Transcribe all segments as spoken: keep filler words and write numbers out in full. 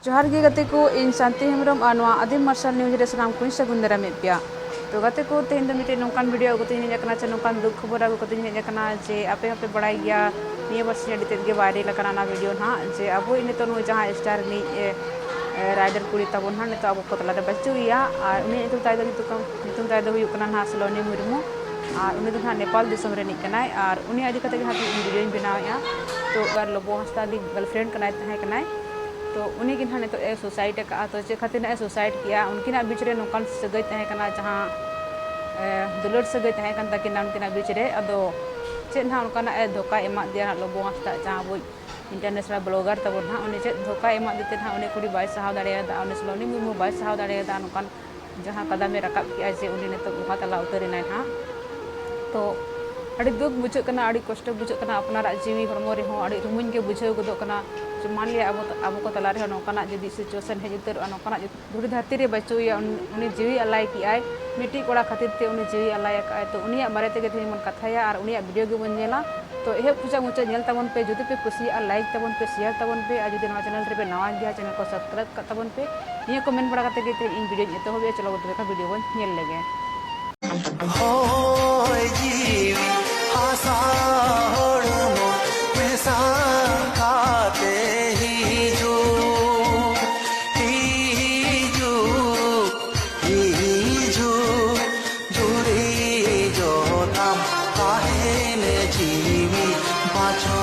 ᱡᱚᱦᱟᱨ ᱜᱮ ᱜᱟᱛᱮ ᱠᱚ, ᱤᱧ ᱥᱟᱱᱛᱤ ᱦᱮᱢᱵᱨᱚᱢ ᱟᱨ ᱱᱚᱣᱟ ᱟᱹᱫᱤᱢ ᱢᱟᱨᱥᱟᱞ ᱱᱤᱭᱩᱡᱽ ᱨᱮ ᱥᱟᱱᱟᱢ ᱠᱚᱧ ᱥᱟᱹᱜᱩᱱ ᱫᱟᱨᱟᱢᱮᱫ ᱯᱮᱭᱟ᱾ ᱛᱚ ᱜᱟᱛᱮ ᱠᱚ, ᱛᱮᱦᱮᱧ ᱫᱚ ᱢᱤᱫᱴᱮᱱ ᱱᱚᱝᱠᱟᱱ ᱵᱷᱤᱰᱤᱭᱳ ᱟᱹᱜᱩ ᱠᱟᱛᱮᱧ ᱦᱮᱡ ᱟᱠᱟᱱᱟ, ᱥᱮ ᱱᱚᱝᱠᱟᱱ ᱫᱩᱠ ᱠᱷᱚᱵᱚᱨ ᱟᱹᱜᱩ ᱠᱟᱛᱮᱧ ᱦᱮᱡ ᱟᱠᱟᱱᱟ ᱡᱮ ᱟᱯᱮ ᱦᱚᱸᱯᱮ ᱵᱟᱲᱟᱭ ᱜᱮᱭᱟ, ᱱᱤᱭᱟᱹ ᱵᱟᱨ ᱥᱤᱧ ᱟᱹᱰᱤ ᱛᱮᱫ ᱜᱮ ᱵᱷᱟᱭᱨᱟᱞ ᱟᱠᱟᱱᱟ ᱚᱱᱟ ᱵᱷᱤᱰᱤᱭᱳ ᱱᱟᱦᱟᱜ, ᱡᱮ ᱟᱵᱚᱭᱤᱡ ᱱᱤᱛᱚᱜ ᱱᱩᱭ ᱡᱟᱦᱟᱸᱭ ᱥᱴᱟᱨ ᱨᱤᱱᱤᱡ ᱮ, ᱮ, ᱨᱟᱭᱰᱟᱨ ᱠᱩᱲᱤ ᱛᱟᱵᱚᱱ ᱱᱟᱦᱟᱜ ᱱᱤᱛᱚᱜ ᱟᱵᱚ ᱠᱚ ᱛᱟᱞᱟᱨᱮ ᱵᱟᱹᱪᱩᱜ ᱮᱭᱟ᱾ ᱟᱨ ᱩᱱᱤᱭᱟᱜ ᱧᱩᱛᱩᱢ ᱛᱟᱭ ᱫᱚ ᱧᱩᱛᱩᱢ, ᱧᱩᱛᱩᱢ ᱛᱟᱭ ᱫᱚ ᱦᱩᱭᱩᱜ ᱠᱟᱱᱟ ᱱᱟᱦᱟᱜ ᱥᱞᱳᱱᱤ ᱢᱩᱨᱢᱩ᱾ ᱟᱨ ᱩᱱᱤ ᱫᱚ ᱱᱟᱦᱟᱜ ᱱᱮᱯᱟᱞ ᱫᱤᱥᱚᱢ ᱨᱤᱱᱤᱡ ᱠᱟᱱᱟᱭ᱾ ᱟᱨ ᱩᱱᱤ ᱤᱫᱤ ᱠᱟᱛᱮ ᱜᱮ ᱱᱟᱦᱟᱜ ᱛᱮᱦᱮᱧ ᱵᱷᱤᱰᱤᱭᱳᱧ ᱵᱮᱱᱟᱣᱮᱫᱼᱟ᱾ ᱛᱚ ᱟᱨ ᱞᱚᱵᱚ ᱦᱟᱸᱥᱫᱟ ᱫᱤ ᱜᱟᱨᱞᱯᱷᱨᱮᱱᱰ ᱠᱟᱱᱟᱭ, ᱛᱟᱦᱮᱸ ᱠᱟᱱᱟᱭ᱾ ᱛᱚ ᱩᱱᱤ ᱜᱮ ᱱᱟᱦᱟᱜ ᱱᱤᱛᱚᱜ ᱮ ᱥᱩᱥᱟᱭᱤᱰ ᱟᱠᱟᱫᱼᱟ᱾ ᱛᱚ ᱪᱮᱫ ᱠᱷᱟᱹᱛᱤᱨ ᱱᱟᱦᱟᱜ ᱮ ᱥᱩᱥᱟᱭᱤᱰ ᱠᱮᱜᱼᱟ? ᱩᱱᱠᱤᱱᱟᱜ ᱵᱤᱪ ᱨᱮ ᱱᱚᱝᱠᱟᱱ ᱥᱟᱹᱜᱟᱹᱭ ᱛᱟᱦᱮᱸ ᱠᱟᱱᱟ, ᱡᱟᱦᱟᱸ, ᱮ, ᱫᱩᱞᱟᱹᱲ ᱥᱟᱹᱜᱟᱹᱭ ᱛᱟᱦᱮᱸ ᱠᱟᱱ ᱛᱟᱹᱠᱤᱱᱟ ᱩᱱᱠᱤᱱᱟᱜ ᱵᱤᱪ ᱨᱮ᱾ ᱟᱫᱚ ᱪᱮᱫ ᱱᱟᱦᱟᱜ ᱚᱱᱠᱟᱱᱟᱜ ᱮ ᱫᱷᱳᱠᱟᱭ ᱮᱢᱟᱫ ᱫᱮᱭᱟ ᱱᱟᱦᱟᱜ ᱞᱚᱵᱚ ᱦᱟᱸᱥᱫᱟ, ᱡᱟᱦᱟᱸ ᱟᱵᱚᱭᱤᱡ ᱤᱱᱴᱟᱨᱱᱮᱥᱱᱟᱞ ᱵᱞᱚᱜᱟᱨ ᱛᱟᱵᱚᱱ ᱱᱟᱦᱟᱜ, ᱩᱱᱤ ᱪᱮᱫ ᱫᱷᱳᱠᱟᱭ ᱮᱢᱟᱫᱮ ᱛᱮ ᱱᱟᱦᱟᱜ ᱩᱱᱤ ᱠᱩᱲᱤ ᱵᱟᱭ ᱥᱟᱦᱟᱣ ᱫᱟᱲᱮᱭᱟᱫᱟ, ᱩᱱᱤ ᱥᱞᱳᱱᱤ ᱢᱩᱨᱢᱩ ᱵᱟᱭ ᱥᱟᱦᱟᱣ ᱫᱟᱲᱮᱭᱟᱫᱟ ᱱᱚᱝᱠᱟᱱ ᱡᱟᱦᱟᱸ ᱠᱟᱫᱟᱢᱮ ᱨᱟᱠᱟᱵ ᱠᱮᱜᱼᱟ ᱡᱮ ᱩᱱᱤ ᱱᱤᱛᱚᱜ ᱵᱚᱸᱜᱟ ᱛᱟᱞᱟ ᱩᱛᱟᱹᱨ ᱮᱱᱟᱭ ᱱᱟᱦᱟᱜ᱾ ᱛᱚ ᱟᱹᱰᱤ ᱫᱩᱠ ᱵᱩᱡᱷᱟᱹᱜ ᱠᱟᱱᱟ, ᱟᱹᱰᱤ ᱠᱚᱥᱴᱚ ᱵᱩᱡᱷᱟᱹᱜ ᱠᱟᱱᱟ, ᱟᱯᱱᱟᱨᱟᱜ ᱡᱤᱣᱤ ᱦᱚᱲᱢᱚ ᱨᱮᱦᱚᱸ ᱟᱹᱰᱤ ᱨᱩᱢᱩᱧ ᱜᱮ ᱵᱩᱡᱷᱟᱹᱣ ᱜᱚᱫᱚᱜ ᱠᱟᱱᱟ᱾ ᱡᱮ ᱢᱟᱱ ᱞᱤᱭᱟ ᱟᱵᱚ, ᱟᱵᱚ ᱠᱚ ᱛᱟᱞᱟ ᱨᱮᱦᱚᱸ ᱱᱚᱝᱠᱟᱱᱟᱜ ᱡᱩᱫᱤ ᱥᱤᱪᱩᱭᱮᱥᱚᱱ ᱦᱮᱡ ᱩᱛᱟᱹᱨᱚᱜᱼᱟ, ᱱᱚᱝᱠᱟᱱᱟᱜ ᱡᱩᱫᱤ ᱫᱷᱩᱲᱤ ᱫᱷᱟᱹᱨᱛᱤ ᱨᱮ ᱵᱟᱹᱪᱩᱜ ᱮᱭᱟ, ᱩᱱ-, ᱩᱱᱤ ᱡᱤᱣᱤ ᱟᱞᱟᱭ ᱠᱮᱜᱼᱟᱭ, ᱢᱤᱫᱴᱤᱡ ᱠᱚᱲᱟ ᱠᱷᱟᱹᱛᱤᱨ ᱛᱮ ᱩᱱᱤ ᱡᱤᱣᱤ ᱟᱞᱟᱭ ᱟᱠᱟᱫᱼᱟᱭ᱾ ᱛᱚ ᱩᱱᱤᱭᱟᱜ ᱵᱟᱨᱮ ᱛᱮᱜᱮ ᱛᱮᱦᱮᱧ ᱵᱚᱱ ᱠᱟᱛᱷᱟᱭᱟ ᱟᱨ ᱩᱱᱤᱭᱟᱜ ᱵᱷᱤᱰᱤᱭᱳ ᱜᱮᱵᱚᱱ ᱧᱮᱞᱟ᱾ ᱛᱚ ᱮᱦᱚᱵ ᱠᱷᱚᱱᱟᱜ ᱢᱩᱪᱟᱹᱫ ᱧᱮᱞ ᱛᱟᱵᱚᱱ ᱯᱮ, ᱡᱩᱫᱤ ᱯᱮ ᱠᱩᱥᱤᱭᱟᱜᱼᱟ ᱞᱟᱭᱤᱠ ᱛᱟᱵᱚᱱ ᱯᱮ, ᱥᱮᱭᱟᱨ ᱛᱟᱵᱚᱱ ᱯᱮ, ᱟᱨ ᱡᱩᱫᱤ ᱱᱚᱣᱟ ᱪᱮᱱᱮᱞ ᱨᱮᱯᱮ ᱱᱟᱣᱟ ᱜᱮᱭᱟ ᱪᱮᱱᱮᱞ ᱠᱚ ᱥᱟᱵᱥᱠᱨᱟᱭᱤᱵ ᱠᱟᱜ ᱛᱟᱵᱚᱱ ᱯᱮ᱾ ᱱᱤᱭᱟᱹ ᱠᱚ ᱢᱮᱱ ᱵᱟᱲᱟ ᱠᱟᱛᱮ ᱜᱮ ᱛᱮᱦᱮᱧ ᱤᱧ ᱵᱷᱤᱰᱤᱭᱳᱧ ᱮᱛᱚᱦᱚᱵᱮᱜᱼᱟ᱾ ᱪᱚᱞᱚ ᱵᱚᱱ ᱛᱚᱵᱮ ᱠᱷᱟᱱ ᱵᱷᱤᱰᱤᱭᱳ ᱵᱚᱱ ᱧᱮᱞ ᱞᱮᱜᱮ᱾ ᱦᱚᱭ ᱡᱤᱣᱤ ᱦᱟᱥᱟ ᱦᱚᱲᱢᱚ ᱢᱮᱥᱟ ᱠᱟᱛᱮ ᱦᱤᱡᱩᱜ, ᱦᱤᱡᱩᱜ, ᱦᱤᱡᱩᱜ, ᱡᱩᱨᱤ ᱡᱚᱛᱟᱢ ᱛᱟᱦᱮᱱ ᱡᱤᱣᱤ ᱵᱟᱪᱚ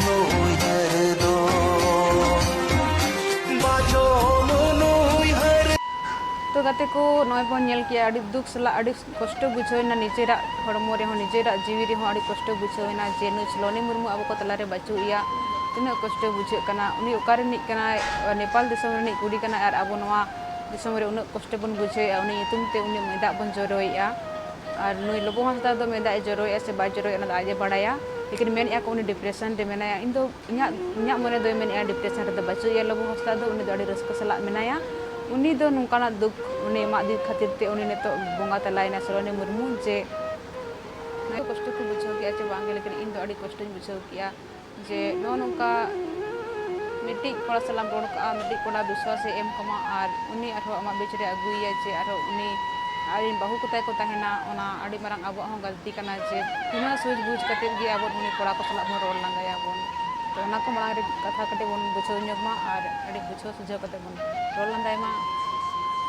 ᱱᱩᱭᱦᱟᱹᱨ ᱫᱚ, ᱵᱟᱪᱚ ᱱᱩᱭᱦᱟᱹᱨ᱾ ᱛᱚ ᱜᱟᱛᱮ ᱠᱚ, ᱱᱚᱜᱼᱚᱭ ᱵᱚᱱ ᱧᱮᱞ ᱠᱮᱜᱼᱟ, ᱟᱹᱰᱤ ᱫᱩᱠ ᱥᱟᱞᱟᱜ, ᱟᱹᱰᱤ ᱠᱚᱥᱴᱚ ᱵᱩᱡᱷᱟᱹᱣ ᱮᱱᱟ, ᱱᱤᱡᱮᱨᱟᱜ ᱦᱚᱲᱢᱚ ᱨᱮᱦᱚᱸ, ᱱᱤᱡᱮᱨᱟᱜ ᱡᱤᱣᱤ ᱨᱮᱦᱚᱸ ᱟᱹᱰᱤ ᱠᱚᱥᱴᱚ ᱵᱩᱡᱷᱟᱹᱣ ᱮᱱᱟ ᱡᱮ ᱱᱩᱭ ᱥᱞᱳᱱᱤ ᱢᱩᱨᱢᱩ ᱟᱵᱚ ᱠᱚ ᱛᱟᱞᱟᱨᱮ ᱵᱟᱹᱪᱩᱜ ᱮᱭᱟ᱾ ᱛᱤᱱᱟᱹᱜ ᱠᱚᱥᱴᱚ ᱵᱩᱡᱷᱟᱹᱜ ᱠᱟᱱᱟ᱾ ᱩᱱᱤ ᱚᱠᱟ ᱨᱤᱱᱤᱡ ᱠᱟᱱᱟᱭ? ᱱᱮᱯᱟᱞ ᱫᱤᱥᱚᱢ ᱨᱤᱱᱤᱡ ᱠᱩᱲᱤ ᱠᱟᱱᱟᱭ ᱟᱨ ᱟᱵᱚ ᱱᱚᱣᱟ ᱫᱤᱥᱚᱢ ᱨᱮ ᱩᱱᱟᱹᱜ ᱠᱚᱥᱴᱚ ᱵᱚᱱ ᱵᱩᱡᱷᱟᱹᱣᱮᱫᱼᱟ, ᱩᱱᱤ ᱧᱩᱛᱩᱢ ᱛᱮ ᱩᱱᱤ ᱢᱮᱫ ᱫᱟᱜ ᱵᱚᱱ ᱡᱚᱨᱚᱭᱮᱫᱼᱟ᱾ ᱟᱨ ᱱᱩᱭ ᱞᱚᱵᱚ ᱦᱟᱸᱥᱫᱟ ᱫᱚ ᱢᱮᱫ ᱫᱟᱜ ᱮ ᱡᱚᱨᱚᱭᱮᱫᱼᱟ ᱥᱮ ᱵᱟᱭ ᱡᱚᱨᱚᱭᱮᱫᱼᱟ, ᱚᱱᱟ ᱫᱚ ᱟᱡ ᱮ ᱵᱟᱲᱟᱭᱟ᱾ ᱞᱮᱠᱤᱱ ᱢᱮᱱᱮᱫᱼᱟ ᱠᱚ ᱩᱱᱤ ᱰᱤᱯᱨᱮᱥᱚᱱ ᱨᱮ ᱢᱮᱱᱟᱭᱟ᱾ ᱤᱧ ᱫᱚ ᱤᱧᱟᱹᱜ, ᱤᱧᱟᱹᱜ ᱢᱚᱱᱮ ᱫᱚᱭ ᱢᱮᱱᱮᱫᱼᱟ ᱰᱤᱯᱨᱮᱥᱚᱱ ᱨᱮᱫᱚ ᱵᱟᱹᱪᱩᱜ ᱮᱭᱟ ᱞᱚᱵᱚ ᱦᱟᱸᱥᱫᱟ ᱫᱚ, ᱩᱱᱤ ᱫᱚ ᱟᱹᱰᱤ ᱨᱟᱹᱥᱠᱟᱹ ᱥᱟᱞᱟᱜ ᱢᱮᱱᱟᱭᱟ᱾ ᱩᱱᱤ ᱫᱚ ᱱᱚᱝᱠᱟᱱᱟᱜ ᱫᱩᱠ ᱩᱱᱤ ᱮᱢᱟᱫᱮ ᱠᱷᱟᱹᱛᱤᱨ ᱛᱮ ᱩᱱᱤ ᱱᱤᱛᱚᱜ ᱵᱚᱸᱜᱟ ᱛᱟᱞᱟᱭᱮᱱᱟ ᱥᱞᱳᱱᱤ ᱢᱩᱨᱢᱩ, ᱡᱮ ᱱᱚᱣᱟ ᱠᱚᱥᱴᱚ ᱠᱚ ᱵᱩᱡᱷᱟᱹᱣ ᱠᱮᱜᱼᱟ ᱪᱮ ᱵᱟᱝ ᱜᱮ, ᱞᱮᱠᱤᱱ ᱤᱧ ᱫᱚ ᱟᱹᱰᱤ ᱠᱚᱥᱴᱚᱧ ᱵᱩᱡᱷᱟᱹᱣ ᱠᱮᱜᱼᱟ᱾ ᱡᱮ ᱱᱚᱜᱼᱚ ᱱᱚᱝᱠᱟ ᱢᱤᱫᱴᱤᱡ ᱠᱚᱲᱟ ᱥᱟᱞᱟᱜ ᱮᱢ ᱨᱚᱲ ᱠᱟᱜᱼᱟ, ᱢᱤᱫᱴᱤᱡ ᱠᱚᱲᱟ ᱵᱤᱥᱣᱟᱥ ᱮ ᱮᱢ ᱠᱟᱢᱟ ᱟᱨ ᱩᱱᱤ ᱟᱨᱦᱚᱸ ᱟᱢᱟᱜ ᱵᱤᱪ ᱨᱮ ᱟᱹᱜᱩᱭᱮᱭᱟ, ᱡᱮ ᱟᱨᱦᱚᱸ ᱩᱱᱤ ᱟᱡᱨᱮᱱ ᱵᱟᱹᱦᱩ ᱠᱚᱛᱟᱭ ᱠᱚ ᱛᱟᱦᱮᱱᱟ, ᱚᱱᱟ ᱟᱹᱰᱤ ᱢᱟᱨᱟᱝ ᱟᱵᱚᱣᱟᱜ ᱦᱚᱸ ᱜᱟᱹᱞᱛᱤ ᱠᱟᱱᱟ᱾ ᱡᱮ ᱛᱤᱱᱟᱹᱜ ᱥᱩᱡᱽ ᱵᱩᱡᱽ ᱠᱟᱛᱮᱫ ᱜᱮ ᱟᱵᱚ ᱩᱱᱤ ᱠᱚᱲᱟ ᱠᱚ ᱥᱟᱞᱟᱜ ᱵᱚᱱ ᱨᱚᱲ ᱞᱟᱸᱫᱟᱭᱟᱵᱚᱱ᱾ ᱛᱚ ᱚᱱᱟ ᱠᱚ ᱢᱟᱲᱟᱝ ᱨᱮ ᱠᱟᱛᱷᱟ ᱠᱟᱹᱴᱤᱡ ᱵᱚᱱ ᱵᱩᱡᱷᱟᱹᱣ ᱧᱚᱜ ᱢᱟ ᱟᱨ ᱟᱹᱰᱤ ᱵᱩᱡᱷᱟᱹᱣ ᱥᱩᱡᱷᱟᱹᱣ ᱠᱟᱛᱮᱫ ᱵᱚᱱ ᱨᱚᱲ ᱞᱟᱸᱫᱟᱭ ᱢᱟ᱾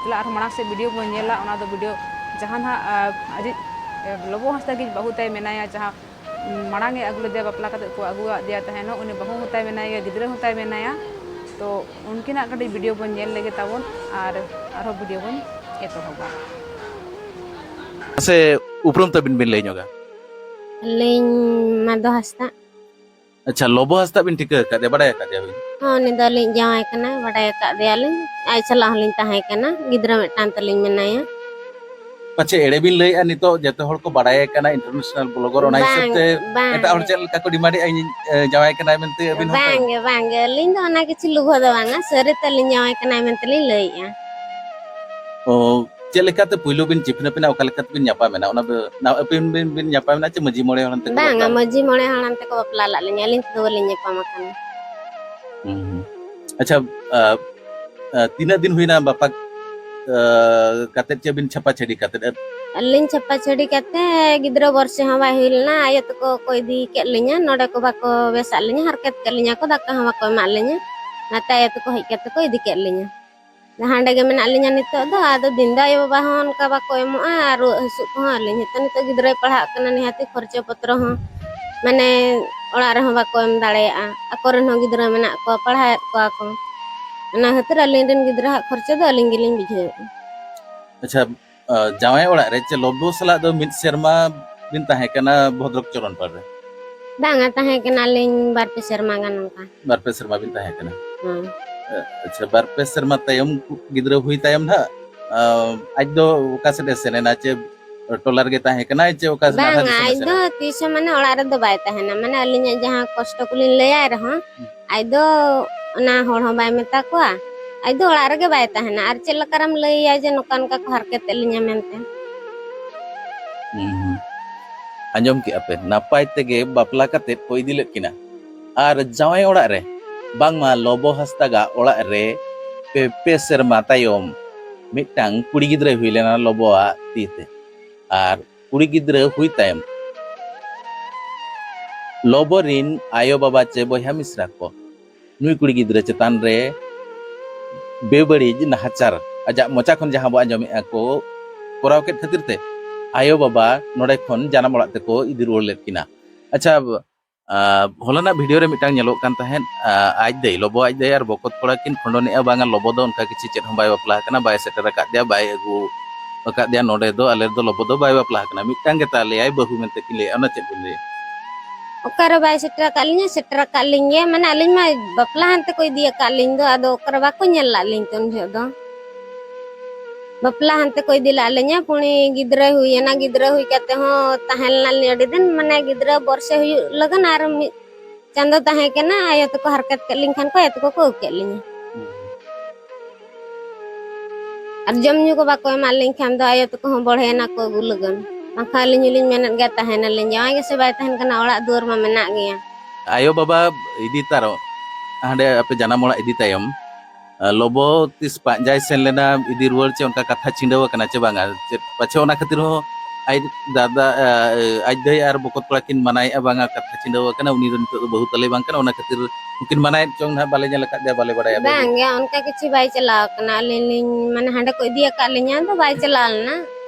ᱪᱚᱞᱚ ᱟᱨᱦᱚᱸ ᱢᱟᱲᱟᱝ ᱥᱮᱫ ᱵᱷᱤᱰᱤᱭᱳ ᱵᱚᱱ ᱧᱮᱞᱟ, ᱚᱱᱟ ᱫᱚ ᱵᱷᱤᱰᱤᱭᱳ ᱡᱟᱦᱟᱸ ᱱᱟᱦᱟᱜ, ᱟᱡᱤᱡ ᱞᱚᱵᱚ ᱦᱟᱸᱥᱫᱟ ᱜᱮ ᱵᱟᱹᱦᱩ ᱛᱟᱭ ᱢᱮᱱᱟᱭᱟ, ᱡᱟᱦᱟᱸ ᱢᱟᱲᱟᱝ ᱮ ᱟᱹᱜᱩ ᱞᱮᱫᱮᱭᱟ, ᱵᱟᱯᱞᱟ ᱠᱟᱛᱮᱫ ᱠᱚ ᱟᱹᱜᱩᱣᱟᱫᱮᱭᱟ ᱛᱟᱦᱮᱱᱚᱜ, ᱩᱱᱤ ᱵᱟᱹᱦᱩ ᱦᱚᱸ ᱛᱟᱭ ᱢᱮᱱᱟᱭ ᱜᱮᱭᱟ, ᱜᱤᱫᱽᱨᱟᱹ ᱦᱚᱸ ᱛᱟᱭ ᱢᱮᱱᱟᱭᱟ᱾ ᱛᱚ ᱩᱱᱠᱤᱱᱟᱜ ᱠᱟᱹᱴᱤᱡ ᱵᱷᱤᱰᱤᱭᱳ ᱵᱚᱱ ᱧᱮᱞ ᱞᱮᱜᱮ ᱛᱟᱵᱚᱱ ᱟᱨ ᱟᱨᱦᱚᱸ ᱵᱷᱤᱰᱤᱭᱳ ᱵᱚᱱ ᱮᱛᱚᱦᱚᱵᱟ᱾ ᱥᱮ ᱩᱯᱨᱩᱢ ᱛᱟᱹᱵᱤᱱ ᱵᱤᱱ ᱞᱟᱹᱭ ᱧᱚᱜᱟ? ᱟᱹᱞᱤᱧ ᱢᱟᱫᱚ ᱦᱟᱸᱥᱫᱟ᱾ ᱟᱪᱪᱷᱟ, ᱞᱚᱵᱚ ᱦᱟᱸᱥᱫᱟ ᱵᱤᱱ ᱴᱷᱤᱠᱟᱹ ᱟᱠᱟᱫᱮᱭᱟ, ᱵᱟᱰᱟᱭ ᱟᱠᱟᱫᱮᱭᱟ ᱵᱤᱱ? ᱦᱚᱸ, ᱩᱱᱤ ᱫᱚ ᱟᱹᱞᱤᱧ ᱡᱟᱶᱟᱭ ᱠᱟᱱᱟᱭ, ᱵᱟᱰᱟᱭ ᱟᱠᱟᱫ ᱫᱮᱭᱟᱞᱤᱧ᱾ ᱟᱡ ᱥᱟᱞᱟᱜ ᱦᱚᱸᱞᱤᱧ ᱛᱟᱦᱮᱸ ᱠᱟᱱᱟ, ᱜᱤᱫᱽᱨᱟᱹ ᱢᱤᱫᱴᱟᱝ ᱛᱟᱹᱞᱤᱧ ᱢᱮᱱᱟᱭᱟ᱾ ᱯᱟᱪᱷᱮ ᱮᱲᱮ ᱵᱤᱱ ᱞᱟᱹᱭᱮᱫᱼᱟ, ᱱᱤᱛᱚᱜ ᱡᱚᱛᱚ ᱦᱚᱲ ᱠᱚ ᱵᱟᱰᱟᱭᱮ ᱠᱟᱱᱟ international blogger, ᱚᱱᱟ ᱦᱤᱥᱟᱹᱵ ᱵᱟᱝ, ᱛᱮ ᱵᱟᱝ ᱮᱴᱟᱜ ᱦᱚᱲ ᱜᱮ᱾ ᱪᱮᱫ ᱞᱮᱠᱟ ᱠᱚ ᱰᱤᱢᱟᱱᱰᱮᱫᱼᱟ, ᱤᱧ, ᱮ, ᱡᱟᱶᱟᱭ ᱠᱟᱱᱟᱭ ᱢᱮᱱᱛᱮ ᱟᱹᱵᱤᱱ ᱦᱚᱸ ᱛᱚ? ᱵᱟᱝ ᱜᱮ, ᱵᱟᱝ ᱜᱮ, ᱟᱹᱞᱤᱧ ᱫᱚ ᱚᱱᱟ ᱠᱤᱪᱷᱩ ᱞᱩᱵᱷᱟᱹ ᱫᱚ ᱵᱟᱝᱟ, ᱥᱟᱹᱨᱤ ᱛᱟᱹᱞᱤᱧ ᱡᱟᱶᱟᱭ ᱠᱟᱱᱟᱭ ᱢᱮᱱᱛᱮ ᱞᱤᱧ ᱞᱟᱹᱭᱮᱫᱼᱟ᱾ ᱚ, ᱪᱮᱫ ᱞᱮᱠᱟᱛᱮ ᱯᱩᱭᱞᱩ ᱵᱤᱱ ᱪᱤᱯᱱᱟᱹᱯ ᱮᱱᱟ, ᱚᱠᱟ ᱞᱮᱠᱟᱛᱮ ᱵᱤᱱ ᱧᱟᱯᱟᱢ ᱮᱱᱟ? ᱚᱱᱟ ᱫᱚ ᱱᱟ-, ᱟᱹᱵᱤᱱ ᱵᱤᱱ, ᱵᱤᱱ ᱧᱟᱯᱟᱢ ᱮᱱᱟ ᱪᱮ ᱢᱟᱹᱡᱷᱤ ᱢᱚᱬᱮ ᱦᱚᱲ ᱟᱱᱛᱮ ᱠᱚ ᱵᱟᱝᱟ, ᱵᱟᱯᱞᱟ ᱞᱮᱱᱟ? ᱢᱟᱹᱡᱷᱤ ᱢᱚᱬᱮ ᱦᱚᱲ ᱟᱱᱛᱮ ᱠᱚ ᱵᱟᱯᱞᱟ ᱞᱮᱫ ᱞᱤᱧᱟ, ᱟᱹᱞᱤᱧ ᱛᱮᱫᱚ ᱵᱟᱹᱞᱤᱧ ᱧᱟᱯᱟᱢ ᱟᱠᱟᱱᱟ᱾ ᱦᱩᱸ, ᱦᱩᱸ᱾ ᱟᱪᱪᱷᱟ, ᱟ, ᱟ, ᱛᱤᱱᱟᱹᱜ ᱫᱤᱱ ᱦᱩᱭᱱᱟ ᱵᱟᱯᱞᱟ, ᱟ, ᱠᱟᱛᱮᱫ ᱪᱮ ᱵᱤᱱ ᱪᱷᱟᱯᱟ ᱪᱷᱟᱹᱰᱤ ᱠᱟᱛᱮᱫ? ᱟᱹᱞᱤᱧ ᱪᱷᱟᱯᱟ ᱪᱷᱟᱹᱰᱤ ᱠᱟᱛᱮ ᱜᱤᱫᱽᱨᱟᱹ ᱵᱚᱨᱥᱮ ᱦᱚᱸ ᱵᱟᱭ ᱦᱩᱭ ᱞᱮᱱᱟ, ᱟᱭᱳ ᱛᱟᱠᱚ ᱠᱚ ᱤᱫᱤ ᱠᱮᱫ ᱞᱤᱧᱟ, ᱱᱚᱰᱮ ᱠᱚ ᱵᱟᱠᱚ ᱵᱮᱥᱟᱜ ᱞᱤᱧᱟ, ᱦᱟᱨᱠᱮᱛ ᱠᱮᱫ ᱞᱤᱧᱟ ᱠᱚ, ᱫᱟᱠᱟ ᱦᱚᱸ ᱵᱟᱠᱚ ᱮᱢᱟᱜ ᱞᱤᱧᱟ᱾ ᱚᱱᱟᱛᱮ ᱟᱭᱳ ᱛᱟᱠᱚ ᱦᱮᱡ ᱠᱟᱛᱮ ᱠᱚ ᱤᱫᱤ ᱠᱮᱫ ᱞᱤᱧᱟ᱾ ᱦᱟᱸᱰᱮ ᱜᱮ ᱢᱮᱱᱟᱜ ᱞᱤᱧᱟ ᱱᱤᱛᱚᱜ ᱫᱚ᱾ ᱟᱫᱚ ᱫᱤᱱ ᱫᱚ ᱟᱭᱳ ᱵᱟᱵᱟ ᱦᱚᱸ ᱚᱱᱠᱟ ᱵᱟᱠᱚ ᱮᱢᱚᱜᱼᱟ, ᱟᱨ ᱨᱩᱣᱟᱹᱜ ᱦᱟᱹᱥᱩᱜ ᱠᱚᱦᱚᱸ ᱟᱹᱞᱤᱧ ᱦᱚᱸᱛᱚ ᱱᱤᱛᱚᱜ ᱜᱤᱫᱽᱨᱟᱹᱭ ᱯᱟᱲᱦᱟᱜ ᱠᱟᱱᱟ, ᱱᱤᱦᱟᱹᱛᱤ ᱠᱷᱚᱨᱪᱟ ᱯᱚᱛᱨᱚ ᱦᱚᱸ ᱢᱟᱱᱮ ᱚᱲᱟᱜ ᱨᱮᱦᱚᱸ ᱵᱟᱠᱚ ᱮᱢ ᱫᱟᱲᱮᱭᱟᱜᱼᱟ, ᱟᱠᱚ ᱨᱮᱱ ᱦᱚᱸ ᱜᱤᱫᱽᱨᱟᱹ ᱢᱮᱱᱟᱜ ᱠᱚᱣᱟ, ᱯᱟᱲᱦᱟᱣᱮᱫ ᱠᱚᱣᱟ ᱠᱚ᱾ ᱚᱱᱟ ᱠᱷᱟᱹᱛᱤᱨ ᱟᱹᱞᱤᱧ ᱨᱮᱱ ᱜᱤᱫᱽᱨᱟᱹ ᱦᱟᱜ ᱠᱷᱚᱨᱪᱟ ᱫᱚ ᱟᱹᱞᱤᱧ ᱜᱮᱞᱤᱧ ᱵᱩᱡᱷᱟᱹᱣᱮᱫᱼᱟ᱾ ᱟᱪᱪᱷᱟ, ᱟ, ᱡᱟᱶᱟᱭ ᱚᱲᱟᱜ ᱨᱮ ᱪᱮ ᱞᱚᱵᱚ ᱥᱟᱞᱟᱜ ᱫᱚ ᱢᱤᱫ ᱥᱮᱨᱢᱟ ᱵᱤᱱ ᱛᱟᱦᱮᱸ ᱠᱟᱱᱟ ᱵᱷᱚᱫᱨᱚᱠ ᱪᱚᱨᱚᱱ ᱯᱟᱲ ᱨᱮ? ᱵᱟᱝᱟ, ᱛᱟᱦᱮᱸ ᱠᱟᱱᱟᱞᱤᱧ ᱵᱟᱨ ᱯᱮ ᱥᱮᱨᱢᱟ ᱜᱟᱱ ᱚᱱᱠᱟ᱾ ᱵᱟᱨ ᱯᱮ ᱥᱮᱨᱢᱟ ᱵᱤᱱ ᱛᱟᱦᱮᱸ ᱠᱟᱱᱟ? ᱦᱮᱸ᱾ ᱟ-, ᱟᱪᱪᱷᱟ, ᱵᱟᱨ ᱯᱮ ᱥᱮᱨᱢᱟ ᱛᱟᱭᱚᱢ ᱜᱤᱫᱽᱨᱟᱹ ᱦᱩᱭ ᱛᱟᱭᱚᱢ ᱱᱟᱦᱟᱜ, ᱟ, ᱟᱡ ᱫᱚ ᱚᱠᱟ ᱥᱮᱫ ᱮ ᱥᱮᱱ ᱮᱱᱟ? ᱪᱮ ᱴᱚᱞᱟ ᱨᱮᱜᱮ ᱛᱟᱦᱮᱸ ᱠᱟᱱᱟᱭ ᱪᱮ ᱚᱠᱟ ᱥᱮᱫ ᱟᱨᱦᱚᱸ ᱵᱟᱝᱟ, ᱫᱤᱥᱚᱢ ᱮ ᱟᱡ ᱥᱮᱱ ᱫᱚ ᱮᱱᱟ? ᱛᱤᱥ ᱦᱚᱸ ᱢᱟᱱᱮ ᱚᱲᱟᱜ ᱨᱮᱫᱚ ᱵᱟᱭ ᱛᱟᱦᱮᱱᱟ, ᱢᱟᱱᱮ ᱟᱹᱞᱤᱧᱟᱜ ᱡᱟᱦᱟᱸ ᱠᱚᱥᱴᱚ ᱠᱚᱞᱤᱧ ᱞᱟᱹᱭᱟᱭ ᱨᱮᱦᱚᱸ, ᱦᱩᱸ᱾ ᱟᱡ ᱫᱚ ᱚᱱᱟ ᱦᱚᱲ ᱦᱚᱸ ᱵᱟᱭ ᱢᱮᱛᱟ ᱠᱚᱣᱟ, ᱟᱡ ᱫᱚ ᱚᱲᱟᱜ ᱨᱮᱜᱮ ᱵᱟᱭ ᱛᱟᱦᱮᱱᱟ᱾ ᱟᱨ ᱪᱮᱫ ᱞᱮᱠᱟᱨᱮᱢ ᱞᱟᱹᱭ ᱟᱭᱟ ᱡᱮ ᱱᱚᱝᱠᱟ ᱱᱚᱝᱠᱟ ᱠᱚ ᱦᱟᱨᱠᱮᱛ ᱮᱫ ᱞᱤᱧᱟ ᱢᱮᱱᱛᱮ? ᱦᱩᱸ, ᱦᱩᱸ᱾ ᱟᱸᱡᱚᱢ ᱠᱮᱜᱼᱟ ᱯᱮ, ᱱᱟᱯᱟᱭ ᱛᱮᱜᱮ ᱵᱟᱯᱞᱟ ᱠᱟᱛᱮᱫ ᱠᱚ ᱤᱫᱤ ᱞᱮᱫ ᱠᱤᱱᱟ᱾ ᱟᱨ ᱡᱟᱶᱟᱭ ᱚᱲᱟᱜ ᱨᱮ ᱵᱟᱝᱢᱟ ᱞᱚᱵᱚ ᱦᱟᱸᱥᱫᱟᱜᱟᱜ ᱚᱲᱟᱜ ᱨᱮ ᱯᱮ, ᱯᱮ ᱥᱮᱨᱢᱟ ᱛᱟᱭᱚᱢ ᱢᱤᱫᱴᱟᱝ ᱠᱩᱲᱤ ᱜᱤᱫᱽᱨᱟᱹᱭ ᱦᱩᱭ ᱞᱮᱱᱟ ᱞᱚᱵᱚᱣᱟᱜ ᱛᱤ ᱛᱮ᱾ ᱟᱨ ᱠᱩᱲᱤ ᱜᱤᱫᱽᱨᱟᱹ ᱦᱩᱭ ᱛᱟᱭᱚᱢ ᱞᱚᱵᱚ ᱨᱤᱱ ᱟᱭᱳ ᱵᱟᱵᱟ ᱪᱮ ᱵᱚᱭᱦᱟ ᱢᱤᱥᱨᱟ ᱠᱚ ᱱᱩᱭ ᱠᱩᱲᱤ ᱜᱤᱫᱽᱨᱟᱹ ᱪᱮᱛᱟᱱ ᱨᱮ ᱵᱮᱵᱟᱹᱲᱤᱡ ᱱᱟᱦᱟᱪᱟᱨ ᱟᱡᱟᱜ ᱢᱚᱪᱟ ᱠᱷᱚᱱ ᱡᱟᱦᱟᱸ ᱵᱚ ᱟᱸᱡᱚᱢᱮᱫᱼᱟ ᱠᱚ ᱠᱚᱨᱟᱣ ᱠᱮᱫ ᱠᱷᱟᱹᱛᱤᱨ ᱛᱮ ᱟᱭᱳ ᱵᱟᱵᱟ ᱱᱚᱰᱮ ᱠᱷᱚᱱ ᱡᱟᱱᱟᱢ ᱚᱲᱟᱜ ᱛᱮᱠᱚ ᱤᱫᱤ ᱨᱩᱣᱟᱹᱲ ᱞᱮᱫ ᱠᱤᱱᱟ᱾ ᱟᱪᱪᱷᱟ, ᱟᱨ ᱦᱚᱞᱟᱱᱟᱜ ᱵᱷᱤᱰᱤᱭᱳ ᱨᱮ ᱢᱤᱫᱴᱟᱝ ᱧᱮᱞᱚᱜ ᱠᱟᱱ ᱛᱟᱦᱮᱸᱫ, ᱟᱨ ᱟᱡ ᱫᱟᱹᱭ, ᱞᱚᱵᱚ ᱟᱡ ᱫᱟᱹᱭ ᱟᱨ ᱵᱚᱠᱚᱛ ᱠᱚᱲᱟ ᱠᱤᱱ ᱠᱷᱚᱸᱰᱚᱱᱮᱜᱼᱟ, ᱵᱟᱝᱟ ᱞᱚᱵᱚ ᱫᱚ ᱚᱱᱠᱟ ᱠᱤᱪᱷᱩ ᱪᱮᱫ ᱦᱚᱸ ᱵᱟᱭ ᱵᱟᱯᱞᱟ ᱟᱠᱟᱱᱟ, ᱵᱟᱭ ᱥᱮᱴᱮᱨ ᱟᱠᱟᱫ ᱫᱮᱭᱟ, ᱵᱟᱭ ᱟᱹᱜᱩ ᱟᱠᱟᱫ ᱫᱮᱭᱟ ᱱᱚᱰᱮ ᱫᱚ, ᱟᱞᱮ ᱫᱚ ᱞᱚᱵᱚ ᱫᱚ ᱵᱟᱭ ᱵᱟᱯᱞᱟ ᱟᱠᱟᱱᱟ, ᱢᱤᱫᱴᱟᱝ ᱜᱮ ᱛᱟᱞᱮᱭᱟᱭ ᱵᱟᱹᱦᱩ ᱢᱮᱱᱛᱮ ᱠᱤᱱ ᱞᱟᱹᱭᱮᱫᱼᱟ, ᱚᱱᱟ ᱪᱮᱫ ᱵᱤᱱ ᱞᱟᱹᱭᱟ? ᱚᱠᱟᱨᱮ ᱵᱟᱭ ᱥᱮᱴᱮᱨ ᱟᱠᱟᱫ ᱞᱤᱧᱟ? ᱥᱮᱴᱮᱨ ᱟᱠᱟᱫ ᱞᱤᱧ ᱜᱮᱭᱟ, ᱢᱟᱱᱮ ᱟᱹᱞᱤᱧ ᱢᱟ ᱵᱟᱯᱞᱟ ᱦᱟᱱᱛᱮ ᱠᱚ ᱤᱫᱤ ᱟᱠᱟᱫ ᱞᱤᱧ ᱫᱚ, ᱟᱫᱚ ᱚᱠᱟᱨᱮ ᱵᱟᱠᱚ ᱧᱮᱞ ᱞᱟᱜ ᱞᱤᱧ ᱛᱚ ᱩᱱ ᱡᱚᱦᱚᱜ ᱫᱚ᱾ ᱵᱟᱯᱞᱟ ᱦᱟᱱᱛᱮ ᱠᱚ ᱤᱫᱤ ᱞᱟᱜ ᱞᱤᱧᱟ, ᱯᱩᱱᱤ ᱜᱤᱫᱽᱨᱟᱹ ᱦᱩᱭᱮᱱᱟ, ᱜᱤᱫᱽᱨᱟᱹ ᱦᱩᱭ ᱠᱟᱛᱮ ᱦᱚᱸ ᱛᱟᱦᱮᱸ ᱞᱮᱱᱟᱞᱤᱧ ᱟᱹᱰᱤ ᱫᱤᱱ, ᱢᱟᱱᱮ ᱜᱤᱫᱽᱨᱟᱹ ᱵᱚᱨᱥᱮ ᱦᱩᱭᱩᱜ ᱞᱟᱹᱜᱤᱫ ᱟᱨ ᱢᱤᱫ ᱪᱟᱸᱫᱚ ᱛᱟᱦᱮᱸ ᱠᱟᱱᱟ, ᱟᱭᱳ ᱛᱟᱠᱚ ᱦᱟᱨᱠᱮᱛ ᱠᱮᱫ ᱞᱤᱧ ᱠᱷᱟᱱ ᱠᱚ ᱟᱭᱳ ᱛᱟᱠᱚ ᱠᱚ ᱟᱹᱜᱩ ᱠᱮᱫ ᱞᱤᱧᱟ᱾ ᱟᱨ ᱡᱚᱢ ᱧᱩ ᱠᱚ ᱵᱟᱠᱚ ᱮᱢᱟᱜ ᱞᱤᱧ ᱠᱷᱟᱱ ᱫᱚ ᱟᱭᱳ ᱛᱟᱠᱚ ᱦᱚᱸ ᱵᱚᱲᱦᱮᱱᱟ ᱠᱚ ᱟᱹᱜᱩ ᱞᱟᱹᱜᱤᱫ᱾ ᱵᱟᱝᱠᱷᱟᱱ ᱟᱹᱞᱤᱧ ᱦᱚᱸᱞᱤᱧ ᱢᱮᱱᱮᱫ ᱜᱮᱭᱟ ᱛᱟᱦᱮᱱᱟᱞᱤᱧ, ᱡᱟᱶᱟᱭ ᱜᱮᱥᱮ ᱵᱟᱭ ᱛᱟᱦᱮᱱ ᱠᱟᱱᱟ, ᱚᱲᱟᱜ ᱫᱩᱣᱟᱹᱨ ᱢᱟ ᱢᱮᱱᱟᱜ ᱜᱮᱭᱟ᱾ ᱟᱭᱳ ᱵᱟᱵᱟ ᱤᱫᱤ ᱛᱟᱨᱚ ᱦᱟᱸᱰᱮ ᱟᱯᱮ ᱡᱟᱱᱟᱢ ᱚᱲᱟᱜ ᱤᱫᱤ ᱛᱟᱭᱚᱢ, ᱟᱨ ᱞᱚᱵᱚ ᱛᱤᱥ ᱯᱟᱸᱡᱟᱭ ᱥᱮᱱ ᱞᱮᱱᱟ, ᱤᱫᱤ ᱨᱩᱣᱟᱹᱲ ᱪᱮ ᱚᱱᱠᱟ ᱠᱟᱛᱷᱟ ᱪᱷᱤᱰᱟᱹᱣ ᱟᱠᱟᱱᱟ ᱪᱮ ᱵᱟᱝᱟ? ᱪᱮᱫ ᱯᱟᱪᱷᱮ ᱚᱱᱟ ᱠᱷᱟᱹᱛᱤᱨ ᱦᱚᱸ ᱟᱡ ᱫᱟᱫᱟ, ᱟ, ᱟᱡ ᱫᱟᱹᱭ ᱟᱨ ᱵᱚᱠᱚᱛ ᱠᱚᱲᱟ ᱠᱤᱱ ᱢᱟᱱᱟᱭᱮᱫᱼᱟ, ᱵᱟᱝᱟ ᱠᱟᱛᱷᱟ ᱪᱷᱤᱰᱟᱹᱣ ᱟᱠᱟᱱᱟ, ᱩᱱᱤ ᱫᱚ ᱱᱤᱛᱚᱜ ᱫᱚ ᱵᱟᱹᱦᱩ ᱛᱟᱞᱮ ᱵᱟᱝ ᱠᱟᱱᱟ, ᱚᱱᱟ ᱠᱷᱟᱹᱛᱤᱨ ᱩᱱᱠᱤᱱ ᱢᱟᱱᱟᱭᱮᱫ ᱪᱚᱝ ᱱᱟᱦᱟᱜ ᱵᱟᱞᱮ ᱧᱮᱞ ᱟᱠᱟᱫ ᱫᱮᱭᱟ, ᱵᱟᱞᱮ ᱵᱟᱲᱟᱭᱟ᱾ ᱵᱟᱝ ᱜᱮ, ᱚᱱᱠᱟ ᱠᱤᱪᱷᱩ ᱵᱟᱭ ᱪᱟᱞᱟᱣ ᱟᱠᱟᱱᱟ᱾ ᱟᱹᱞᱤᱧ ᱞᱤᱧ, ᱢᱟᱱᱮ, ᱦᱟᱸᱰᱮ ᱠᱚ ᱤᱫᱤ ᱟᱠᱟᱫ ᱞᱤᱧᱟ, ᱟᱫᱚ ᱵᱟᱭ ᱪᱟᱞᱟᱣ ᱞᱮᱱᱟ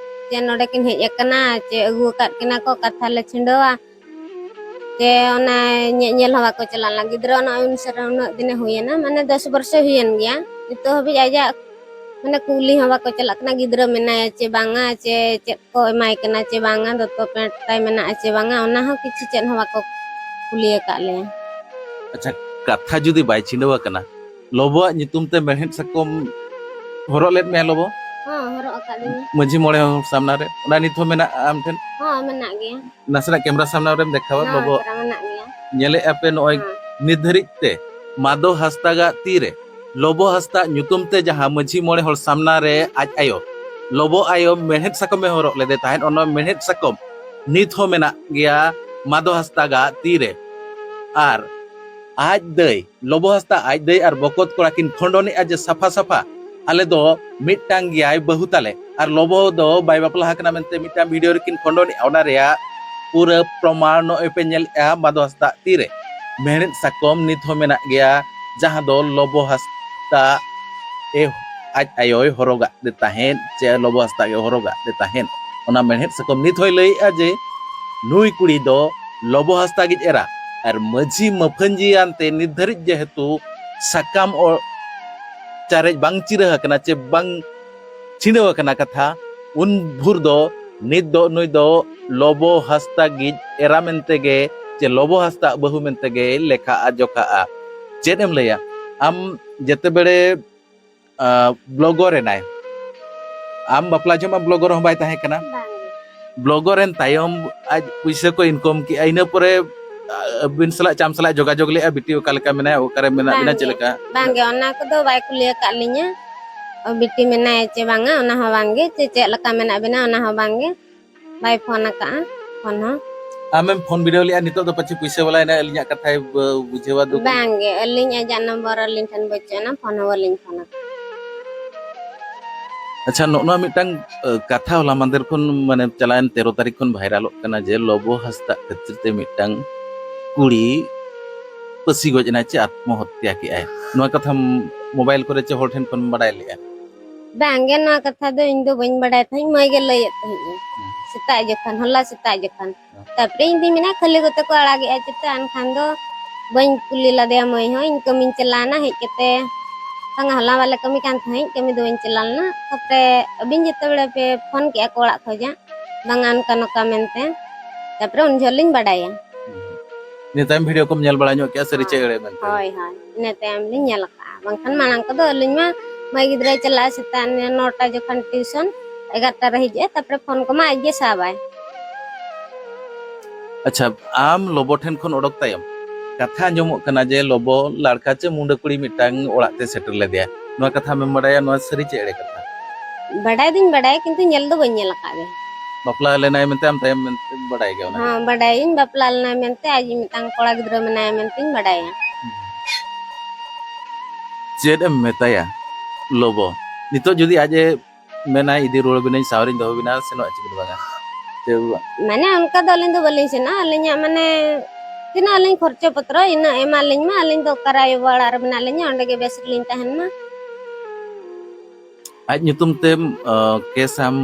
ᱡᱮ ᱱᱚᱰᱮ ᱠᱤᱱ ᱦᱮᱡ ᱟᱠᱟᱱᱟ ᱪᱮ ᱟᱹᱜᱩ ᱟᱠᱟᱫ ᱠᱤᱱᱟ ᱠᱚ, ᱠᱟᱛᱷᱟ ᱞᱮ ᱪᱷᱤᱰᱟᱹᱣᱟ᱾ ᱡᱮ ᱚᱱᱟ ᱧᱮ-, ᱧᱮᱞ ᱦᱚᱸ ᱵᱟᱠᱚ ᱪᱟᱞᱟᱜ ᱞᱮᱱᱟ᱾ ᱜᱤᱫᱽᱨᱟᱹ ᱩᱱᱟᱹᱜ ᱩᱱ ᱥᱮᱨ-, ᱩᱱᱟᱹᱜ ᱫᱤᱱᱮ ᱦᱩᱭᱮᱱᱟ, ᱢᱟᱱᱮ ᱫᱚᱥ ᱵᱚᱨᱥᱚ ᱦᱩᱭᱮᱱ ᱜᱮᱭᱟ᱾ ᱱᱤᱛᱚᱜ ᱦᱟᱹᱵᱤᱡ ᱟᱡᱟᱜ, ᱢᱟᱱᱮ, ᱠᱩᱞᱤ ᱦᱚᱸ ᱵᱟᱠᱚ ᱪᱟᱞᱟᱜ ᱠᱟᱱᱟ, ᱜᱤᱫᱽᱨᱟᱹ ᱢᱮᱱᱟᱭᱟ ᱪᱮ ᱵᱟᱝᱟ, ᱪᱮ ᱪᱮᱫ ᱠᱚ ᱮᱢᱟᱭ ᱠᱟᱱᱟ ᱪᱮ ᱵᱟᱝᱟ, ᱫᱚᱛᱚ ᱯᱮᱱᱴ ᱛᱟᱭ ᱢᱮᱱᱟᱜᱼᱟ ᱪᱮ ᱵᱟᱝᱟ, ᱚᱱᱟ ᱦᱚᱸ ᱠᱤᱪᱷᱩ ᱪᱮᱫ ᱦᱚᱸ ᱵᱟᱠᱚ ᱠᱩᱞᱤ ᱟᱠᱟᱫ ᱞᱮᱭᱟ᱾ ᱟᱪᱪᱷᱟ, ᱠᱟᱛᱷᱟ ᱡᱩᱫᱤ ᱵᱟᱭ ᱪᱷᱤᱰᱟᱹᱣ ᱟᱠᱟᱱᱟ, ᱞᱚᱵᱚᱣᱟᱜ ᱧᱩᱛᱩᱢ ᱛᱮ ᱢᱮᱲᱦᱮᱫ ᱥᱟᱠᱚᱢ ᱦᱚᱨᱚᱜ ᱞᱮᱫ ᱢᱮᱭᱟ ᱞᱚᱵᱚ? ᱦᱚᱸ, ᱦᱚᱨᱚᱜ ᱟᱠᱟᱫ ᱞᱤᱧᱟ᱾ ᱢᱟᱹᱡᱷᱤ ᱢᱚᱬᱮ ᱦᱚᱲ ᱥᱟᱢᱱᱟ ᱨᱮ, ᱚᱱᱟ ᱱᱤᱛ ᱦᱚᱸ ᱢᱮᱱᱟᱜᱼᱟ ᱟᱢ ᱴᱷᱮᱱ? ᱦᱚᱸ, ᱢᱮᱱᱟᱜ ᱜᱮᱭᱟ᱾ ᱱᱟᱥᱮᱱᱟᱜ ᱠᱮᱢᱨᱟ ᱥᱟᱢᱱᱟ ᱨᱮᱢ ᱫᱮᱠᱷᱟᱣᱟ, ᱦᱚᱸ, ᱞᱚᱵᱚ᱾ ᱠᱮᱢᱨᱟ ᱢᱮᱱᱟᱜ ᱜᱮᱭᱟ᱾ ᱧᱮᱞᱮᱫᱼᱟ ᱯᱮ ᱱᱚᱜᱼᱚᱭ ᱦᱚᱸ᱾ ᱱᱤᱛ ᱫᱷᱟᱹᱨᱤᱡ ᱛᱮ ᱢᱟᱫᱚ ᱦᱟᱸᱥᱫᱟᱜᱟᱜ ᱛᱤᱨᱮ ᱞᱚᱵᱚ ᱦᱟᱸᱥᱫᱟᱜ ᱧᱩᱛᱩᱢ ᱛᱮ ᱡᱟᱦᱟᱸ ᱢᱟᱹᱡᱷᱤ ᱢᱚᱬᱮ ᱦᱚᱲ ᱥᱟᱢᱱᱟ ᱨᱮ ᱟᱡ ᱟᱭᱳ, ᱞᱚᱵᱚ ᱟᱭᱳ ᱢᱮᱲᱦᱮᱫ ᱥᱟᱠᱚᱢᱮ ᱦᱚᱨᱚᱜ ᱞᱮᱫᱮ ᱛᱟᱦᱮᱸᱫ, ᱚᱱᱟ ᱢᱮᱲᱦᱮᱫ ᱥᱟᱠᱚᱢ ᱱᱤᱛ ᱦᱚᱸ ᱢᱮᱱᱟᱜ ᱜᱮᱭᱟ ᱢᱟᱫᱚ ᱦᱟᱸᱥᱫᱟᱜᱟᱜ ᱛᱤᱨᱮ᱾ ᱟᱨ ᱟᱡ ᱫᱟᱹᱭ, ᱞᱚᱵᱚ ᱦᱟᱸᱥᱫᱟ ᱟᱡ ᱫᱟᱹᱭ ᱟᱨ ᱵᱚᱠᱚᱛ ᱠᱚᱲᱟ ᱠᱤᱱ ᱠᱷᱚᱸᱰᱚᱱᱮᱜᱼᱟ ᱡᱮ ᱥᱟᱯᱷᱟ ᱥᱟᱯᱷᱟ, ᱟᱞᱮ ᱫᱚ ᱢᱤᱫᱴᱟᱝ ᱜᱮᱭᱟᱭ ᱵᱟᱹᱦᱩ ᱛᱟᱞᱮ ᱟᱨ ᱞᱚᱵᱚ ᱫᱚ ᱵᱟᱭ ᱵᱟᱯᱞᱟ ᱟᱠᱟᱱᱟ ᱢᱮᱱᱛᱮ ᱢᱤᱫᱴᱟᱝ ᱵᱷᱤᱰᱤᱭᱳ ᱨᱮᱠᱤᱱ ᱠᱷᱚᱸᱰᱚᱱᱮᱜᱼᱟ᱾ ᱚᱱᱟ ᱨᱮᱭᱟᱜ ᱯᱩᱨᱟᱹ ᱯᱨᱚᱢᱟᱬ ᱱᱚᱜᱼᱚᱭ ᱯᱮ ᱧᱮᱞᱮᱜᱼᱟ ᱢᱟᱫᱷᱚ ᱦᱟᱸᱥᱫᱟ ᱛᱤᱨᱮ᱾ ᱢᱮᱬᱦᱮᱫ ᱥᱟᱠᱚᱢ ᱱᱤᱛ ᱦᱚᱸ ᱢᱮᱱᱟᱜ ᱜᱮᱭᱟ, ᱡᱟᱦᱟᱸ ᱫᱚ ᱞᱚᱵᱚ ᱦᱟᱸᱥᱫᱟ ᱮ ᱟᱡ ᱟᱭᱳᱭ ᱦᱚᱨᱚᱜᱟᱜ ᱫᱮ ᱛᱟᱦᱮᱸᱫ, ᱪᱮ ᱞᱚᱵᱚ ᱦᱟᱸᱥᱫᱟ ᱜᱮ ᱦᱚᱨᱚᱜᱟᱜ ᱫᱮ ᱛᱟᱦᱮᱸᱫ᱾ ᱚᱱᱟ ᱢᱮᱬᱦᱮᱫ ᱥᱟᱠᱚᱢ ᱱᱤᱛ ᱦᱚᱸᱭ ᱞᱟᱹᱭᱮᱜᱼᱟ ᱡᱮ ᱱᱩᱭ ᱠᱩᱲᱤ ᱫᱚ ᱞᱚᱵᱚ ᱦᱟᱸᱥᱫᱟ ᱜᱮᱡ ᱮᱨᱟ᱾ ᱟᱨ ᱢᱟᱹᱡᱷᱤ ᱢᱟᱹᱯᱷᱟᱹᱧᱡᱤᱭᱟᱱ ᱛᱮ ᱱᱤᱛ ᱫᱷᱟᱹᱨᱤᱡ ᱡᱮᱦᱮᱛᱩ ᱥᱟᱠᱟᱢ ᱚ-, ᱪᱟᱨᱮᱡ ᱵᱟᱝ ᱪᱤᱨᱟᱹ ᱟᱠᱟᱱᱟ ᱪᱮ ᱵᱟᱝ ᱪᱷᱤᱸᱰᱟᱹᱣ ᱟᱠᱟᱱᱟ ᱠᱟᱛᱷᱟ, ᱩᱱ ᱵᱷᱳᱨ ᱫᱚ ᱱᱤᱛ ᱫᱚ ᱱᱩᱭ ᱫᱚ ᱞᱚᱵᱚ ᱦᱟᱸᱥᱫᱟ ᱜᱮᱡ ᱮᱨᱟ ᱢᱮᱱᱛᱮ ᱜᱮ ᱪᱮ ᱞᱚᱵᱚ ᱦᱟᱸᱥᱫᱟ ᱵᱟᱹᱦᱩ ᱢᱮᱱᱛᱮ ᱜᱮ ᱞᱮᱠᱷᱟᱜᱼᱟ, ᱡᱚᱠᱷᱟᱜᱼᱟ᱾ ᱪᱮᱫ ᱮᱢ ᱞᱟᱹᱭᱟ ᱟᱢ? ᱡᱮᱛᱮ ᱵᱮᱲᱮ ᱟᱸ, ᱵᱞᱚᱜᱚᱨ ᱮᱱᱟᱭ᱾ ᱟᱢ ᱵᱟᱯᱞᱟ ᱡᱚᱦᱚᱜ ᱢᱟ ᱵᱞᱚᱜᱚᱨ ᱦᱚᱸ ᱵᱟᱭ ᱛᱟᱦᱮᱸ ᱠᱟᱱᱟ᱾ ᱵᱟᱝ᱾ ᱵᱞᱚᱜᱚᱨ ᱮᱱ ᱛᱟᱭᱚᱢ ᱟᱡ ᱯᱩᱭᱥᱟᱹ ᱠᱚ ᱤᱱᱠᱚᱢ ᱠᱮᱜᱼᱟ, ᱤᱱᱟᱹ ᱯᱚᱨᱮ, ᱟ, ᱟᱹᱵᱤᱱ ᱥᱟᱞᱟᱜ, ᱪᱟᱢ ᱥᱟᱞᱟᱜ ᱡᱳᱜᱟᱡᱳᱜᱽ ᱞᱮᱜᱼᱟ, ᱵᱤᱴᱤ ᱚᱠᱟ ᱞᱮᱠᱟ ᱢᱮᱱᱟᱭᱟ, ᱚᱠᱟᱨᱮ ᱢᱮᱱᱟᱜ ᱵᱤᱱᱟ, ᱪᱮᱫ ᱵᱟᱝᱜᱮ᱾ ᱞᱮᱠᱟ? ᱵᱟᱝᱜᱮ, ᱚᱱᱟ ᱠᱚᱫᱚ ᱵᱟᱭ ᱠᱩᱞᱤ ᱟᱠᱟᱫ ᱞᱤᱧᱟᱹ᱾ ᱚ, ᱵᱤᱴᱤ ᱢᱮᱱᱟᱭᱟ ᱪᱮ ᱵᱟᱝᱟ, ᱚᱱᱟ ᱦᱚᱸ ᱵᱟᱝᱜᱮ, ᱪᱮ ᱪᱮᱫ ᱞᱮᱠᱟ ᱢᱮᱱᱟᱜ ᱵᱤᱱᱟ, ᱚᱱᱟ ᱦᱚᱸ ᱵᱟᱝᱜᱮ᱾ ᱵᱟᱭ ᱯᱷᱳᱱ ᱟᱠᱟᱫᱼᱟ, ᱯᱷᱳᱱ ᱦᱚᱸ᱾ ᱟᱢᱮᱢ ᱯᱷᱳᱱ ᱵᱤᱰᱟᱹᱣ ᱞᱮᱜᱼᱟ, ᱱᱤᱛᱚᱜ ᱫᱚ ᱯᱟᱪᱮ ᱯᱩᱭᱥᱟᱹ ᱵᱟᱞᱟᱭᱮᱱᱟ, ᱟᱹᱞᱤᱧᱟᱜ ᱠᱟᱛᱷᱟᱭ ᱵᱩ-, ᱵᱩᱡᱷᱟᱹᱣᱟ, ᱫᱩᱠ᱾ ᱵᱟᱝᱜᱮ, ᱟᱹᱞᱤᱧ ᱟᱡᱟᱜ ᱱᱚᱢᱵᱚᱨ ᱟᱹᱞᱤᱧ ᱴᱷᱮᱱ ᱵᱟᱹᱪᱩᱜ ᱟᱱᱟ, ᱯᱷᱳᱱ ᱦᱚᱸ ᱵᱟᱹᱞᱤᱧ ᱯᱷᱳᱱ ᱟᱠᱟᱫᱼᱟ᱾ ᱟᱪᱪᱷᱟ, ᱱᱚᱜᱼᱚ ᱱᱚᱣᱟ ᱢᱤᱫᱴᱟᱝ, ᱟᱹ, ᱠᱟᱛᱷᱟ ᱦᱚᱞᱟ ᱢᱟᱫᱷᱮᱨ ᱠᱷᱚᱱ, ᱢᱟᱱᱮ, ᱪᱟᱞᱟᱣᱮᱱ ᱛᱮᱨᱚ ᱛᱟᱹᱨᱤᱠᱷ ᱠᱷᱚᱱ ᱵᱷᱟᱭᱨᱟᱞᱚᱜ ᱠᱟᱱᱟ ᱡᱮ ᱞᱚᱵᱚ ᱦᱟᱸᱥᱫᱟᱜ ᱠᱷᱟᱹᱛᱤᱨ ᱛᱮ ᱢᱤᱫᱴᱟᱝ ᱠᱩᱲᱤ ᱯᱟᱹᱥᱤ ᱜᱚᱡ ᱮᱱᱟᱭ ᱪᱮ ᱟᱛᱢᱚᱦᱚᱛᱛᱟ ᱠᱮᱜᱼᱟᱭ᱾ ᱱᱚᱣᱟ ᱠᱟᱛᱷᱟᱢ ᱢᱳᱵᱟᱭᱤᱞ ᱠᱚᱨᱮ ᱪᱮ ᱦᱚᱲ ᱴᱷᱮᱱ ᱠᱷᱚᱱ ᱵᱟᱰᱟᱭ ᱞᱮᱜᱼᱟ? ᱵᱟᱝᱜᱮ, ᱱᱚᱣᱟ ᱠᱟᱛᱷᱟ ᱫᱚ ᱤᱧ ᱫᱚ ᱵᱟᱹᱧ ᱵᱟᱰᱟᱭ ᱛᱟᱦᱮᱸᱫ, ᱢᱟᱹᱭ ᱜᱮ ᱞᱟᱹᱭᱮᱫ ᱛᱟᱦᱮᱸᱫ᱾ ᱦᱩᱸ᱾ ᱥᱮᱛᱟᱜ ᱡᱚᱠᱷᱚᱱ, ᱦᱚᱞᱟ ᱥᱮᱛᱟᱜ ᱡᱚᱠᱷᱚᱱ᱾ ᱦᱮᱸ᱾ ᱛᱟᱨᱯᱚᱨᱮ ᱤᱧ ᱫᱩᱧ ᱢᱮᱱᱟ, ᱠᱷᱟᱹᱞᱤ ᱠᱚᱛᱮ ᱠᱚ ᱟᱲᱟᱜᱮᱜᱼᱟ ᱪᱮᱛᱟ, ᱮᱱᱠᱷᱟᱱ ᱫᱚ ᱵᱟᱹᱧ ᱠᱩᱞᱤ ᱞᱮᱫᱮᱭᱟ ᱢᱟᱹᱭ ᱦᱚᱸ᱾ ᱤᱧ ᱠᱟᱹᱢᱤᱧ ᱪᱟᱞᱟᱣᱱᱟ, ᱦᱮᱡ ᱠᱟᱛᱮ, ᱵᱟᱝᱟ, ᱦᱚᱞᱟ ᱵᱟᱞᱮ ᱠᱟᱹᱢᱤ ᱠᱟᱱ ᱛᱟᱦᱮᱸᱫ, ᱠᱟᱹᱢᱤ ᱫᱚ ᱵᱟᱹᱧ ᱪᱟᱞᱟᱣ ᱞᱮᱱᱟ᱾ ᱛᱟᱨᱯᱚᱨᱮ ᱟᱹᱵᱤᱱ ᱡᱮᱛᱮ ᱵᱮᱲᱮ ᱯᱮ ᱯᱷᱳᱱ ᱠᱮᱜᱼᱟ ᱠᱚ ᱚᱲᱟᱜ ᱠᱷᱚᱱᱟᱜ, ᱵᱟᱝᱟ, ᱚᱱᱠᱟ ᱱᱚᱝᱠᱟ ᱢᱮᱱᱛᱮ, ᱛᱟᱨᱯᱚᱨᱮ ᱩᱱ ᱡᱚᱦᱚᱜ ᱞᱤᱧ ᱵᱟᱰᱟᱭᱟ᱾ ᱦᱩᱸ᱾ ᱤᱱᱟᱹ ᱛᱟᱭᱚᱢ ᱵᱷᱤᱰᱤᱭᱳ ᱠᱚᱢ ᱧᱮᱞ ᱵᱟᱲᱟ ᱧᱚᱜ ᱠᱮᱜᱼᱟ, ᱥᱟᱹᱨᱤ ᱪᱮ ᱮᱲᱮ ᱢᱮᱱᱛᱮ? ᱦᱳᱭ, ᱦᱳᱭ, ᱤᱱᱟᱹ ᱛᱟᱭᱚᱢ ᱞᱤᱧ ᱧᱮᱞ ᱟᱠᱟᱫᱼᱟ᱾ ᱵᱟᱝᱠᱷᱟᱱ ᱢᱟᱲᱟᱝ ᱠᱚᱫᱚ ᱟᱹᱞᱤᱧ ᱢᱟ ᱢᱟᱹᱭ ᱜᱤᱫᱽᱨᱟᱹᱭ ᱪᱟᱞᱟᱜᱼᱟ ᱥᱮᱛᱟᱜ ᱱᱚᱴᱟ ᱡᱚᱠᱷᱚᱱ ᱴᱤᱭᱩᱥᱚᱱ, ᱮᱜᱟᱨᱚᱴᱟ ᱨᱮ ᱦᱤᱡᱩᱜᱼᱟ, ᱛᱟᱨᱯᱚᱨᱮ ᱯᱷᱳᱱ ᱠᱚᱢᱟ ᱟᱡ ᱜᱮ ᱥᱟᱵᱟᱭ᱾ ᱟᱪᱪᱷᱟ, ᱟᱢ ᱞᱚᱵᱚ ᱴᱷᱮᱱ ᱠᱷᱚᱱ ᱚᱰᱚᱠ ᱛᱟᱭᱚᱢ ᱠᱟᱛᱷᱟ ᱟᱸᱡᱚᱢᱚᱜ ᱠᱟᱱᱟ ᱡᱮ ᱞᱚᱵᱚ ᱞᱟᱲᱠᱟ ᱪᱮ ᱢᱩᱸᱰᱟᱹ ᱠᱩᱲᱤ ᱢᱤᱫᱴᱟᱝ ᱚᱲᱟᱜ ᱛᱮ ᱥᱮᱴᱮᱨ ᱞᱮᱫᱮᱭᱟ᱾ ᱱᱚᱣᱟ ᱠᱟᱛᱷᱟ ᱟᱢᱮᱢ ᱵᱟᱰᱟᱭᱟ, ᱱᱚᱣᱟ ᱥᱟᱹᱨᱤ ᱪᱮ ᱮᱲᱮ ᱠᱟᱛᱷᱟ? ᱵᱟᱰᱟᱭ ᱫᱩᱧ ᱵᱟᱰᱟᱭᱟ, ᱠᱤᱱᱛᱩ ᱧᱮᱞ ᱫᱚ ᱵᱟᱹᱧ ᱧᱮᱞ ᱟᱠᱟᱫ ᱜᱮᱭᱟ᱾ ᱵᱟᱯᱞᱟ ᱞᱮᱱᱟᱭ ᱢᱮᱱᱛᱮ ᱟᱢ ᱛᱟᱭᱚᱢ ᱢᱮᱱᱛᱮᱢ ᱵᱟᱰᱟᱭ ᱜᱮᱭᱟ ᱚᱱᱟ? ᱦᱚᱸ, ᱵᱟᱰᱟᱭᱟᱹᱧ, ᱵᱟᱯᱞᱟ ᱞᱮᱱᱟᱭ ᱢᱮᱱᱛᱮ, ᱟᱡ ᱢᱤᱫᱴᱟᱝ ᱠᱚᱲᱟ ᱜᱤᱫᱽᱨᱟᱹ ᱢᱮᱱᱟᱭᱟ ᱢᱮᱱᱛᱮᱧ ᱵᱟᱰᱟᱭᱟ᱾ ᱪᱮᱫ ᱮᱢ ᱢᱮᱛᱟᱭᱟ ᱞᱚᱵᱚ? ᱱᱤᱛᱚᱜ ᱡᱩᱫᱤ ᱟᱡ ᱮ ᱢᱮᱱᱟᱭ, "ᱤᱫᱤ ᱨᱩᱣᱟᱹᱲ ᱵᱤᱱᱟᱹᱧ, ᱥᱟᱶᱨᱤᱧ ᱫᱚᱦᱚ ᱵᱤᱱᱟ", ᱥᱮᱱᱚᱜ ᱟᱭ ᱪᱮ ᱵᱟᱝᱟ? ᱪᱮ ᱵᱟ-, ᱢᱟᱱᱮ ᱚᱱᱠᱟ ᱫᱚ ᱟᱹᱞᱤᱧ ᱫᱚ ᱵᱟᱹᱞᱤᱧ ᱥᱮᱱᱚᱜᱼᱟ᱾ ᱟᱹᱞᱤᱧᱟᱜ ᱢᱟᱱᱮ ᱛᱤᱱᱟᱹᱜ ᱟᱹᱞᱤᱧ ᱠᱷᱚᱨᱪᱟ ᱯᱚᱛᱨᱚ, ᱤᱱᱟᱹ ᱮᱢᱟ ᱞᱤᱧ ᱢᱟ᱾ ᱟᱹᱞᱤᱧ ᱫᱚ ᱚᱠᱟᱨᱮ ᱟᱭᱳ ᱵᱟᱵᱟ ᱚᱲᱟᱜ ᱨᱮ ᱢᱮᱱᱟᱜ ᱞᱤᱧᱟ, ᱚᱸᱰᱮ ᱜᱮ ᱵᱮᱥ ᱨᱮᱞᱤᱧ ᱛᱟᱦᱮᱱ ᱢᱟ᱾ ᱟᱡ ᱧᱩᱛᱩᱢ ᱛᱮᱢ, ᱟ, ᱠᱮᱥᱟᱢ,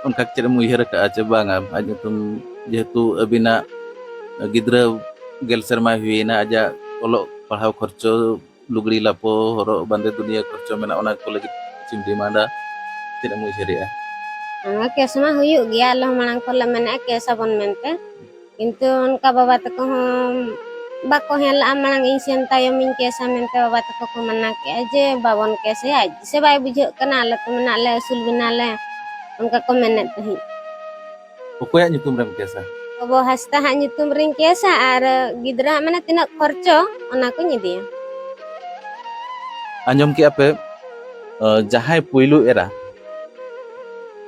ᱚᱱᱠᱟ ᱪᱮᱫ ᱮᱢ ᱩᱭᱦᱟᱹᱨ ᱟᱠᱟᱫᱼᱟ ᱪᱮ ᱵᱟᱝᱟ? ᱟᱡ ᱧᱩᱛᱩᱢ, ᱡᱮᱦᱮᱛᱩ ᱟᱹᱵᱤᱱᱟᱜ ᱜᱤᱫᱽᱨᱟᱹ ᱜᱮᱞ ᱥᱮᱨᱢᱟᱭ ᱦᱩᱭᱮᱱᱟ, ᱟᱡᱟᱜ ᱚᱞᱚᱜ ᱯᱟᱲᱦᱟᱣ ᱠᱷᱚᱨᱪᱚ, ᱞᱩᱜᱽᱲᱤ ᱞᱟᱯᱚ, ᱦᱚᱨᱚᱜ ᱵᱟᱸᱫᱮ, ᱫᱩᱱᱤᱭᱟᱹ ᱠᱷᱚᱨᱪᱚ ᱢᱮᱱᱟᱜᱼᱟ, ᱚᱱᱟ ᱠᱚ ᱞᱟᱹᱜᱤᱫ ᱪᱮᱫ ᱮᱢ ᱰᱤᱢᱟᱱᱰᱟ? ᱪᱮᱫ ᱮᱢ ᱩᱭᱦᱟᱹᱨᱮᱜᱼᱟ? ᱦᱮᱸ, ᱠᱮᱥ ᱢᱟ ᱦᱩᱭᱩᱜ ᱜᱮᱭᱟ, ᱟᱞᱮ ᱦᱚᱸ ᱢᱟᱲᱟᱝ ᱠᱷᱚᱱ ᱞᱮ ᱢᱮᱱᱮᱫᱼᱟ ᱠᱮᱥ ᱟᱵᱚᱱ ᱢᱮᱱᱛᱮ, ᱠᱤᱱᱛᱩ ᱚᱱᱠᱟ ᱵᱟᱵᱟ ᱛᱟᱠᱚ ᱦᱚᱸ ᱵᱟᱠᱚ ᱦᱮᱡ ᱞᱟᱜᱼᱟ᱾ ᱢᱟᱲᱟᱝ ᱤᱧ ᱥᱮᱱ ᱛᱟᱭᱚᱢᱤᱧ ᱠᱮᱥᱟ ᱢᱮᱱᱛᱮ ᱵᱟᱵᱟ ᱛᱟᱠᱚ ᱠᱚ ᱢᱟᱱᱟ ᱠᱮᱜᱼᱟ ᱡᱮ ᱵᱟᱵᱚᱱ ᱠᱮᱥᱮᱭᱟ, ᱟᱡ ᱥᱮ ᱵᱟᱭ ᱵᱩᱡᱷᱟᱹᱜ ᱠᱟᱱᱟ, ᱟᱞᱮ ᱠᱚ ᱢᱮᱱᱟᱜ ᱞᱮ, ᱟᱹᱥᱩᱞ ᱵᱮᱱᱟᱞᱮ, ᱚᱱᱠᱟ ᱠᱚ ᱢᱮᱱᱮᱫ ᱛᱟᱦᱮᱸᱫ᱾ ᱚᱠᱚᱭᱟᱜ ᱧᱩᱛᱩᱢ ᱨᱮᱢ ᱠᱮᱥᱟ? ᱜᱚᱜᱚ ᱦᱟᱸᱥᱫᱟ ᱦᱟᱸᱜ ᱧᱩᱛᱩᱢ ᱨᱤᱧ ᱠᱮᱥᱟ ᱟᱨ ᱜᱤᱫᱽᱨᱟᱹ ᱦᱟᱸᱜ ᱢᱟᱱᱮ ᱛᱤᱱᱟᱹᱜ ᱠᱷᱚᱨᱪᱚ ᱚᱱᱟ ᱠᱚᱧ ᱤᱫᱤᱭᱟ᱾ ᱟᱸᱡᱚᱢ ᱠᱮᱜᱼᱟ ᱯᱮ, ᱟᱸ, ᱡᱟᱦᱟᱸᱭ ᱯᱩᱭᱞᱩ ᱮᱨᱟ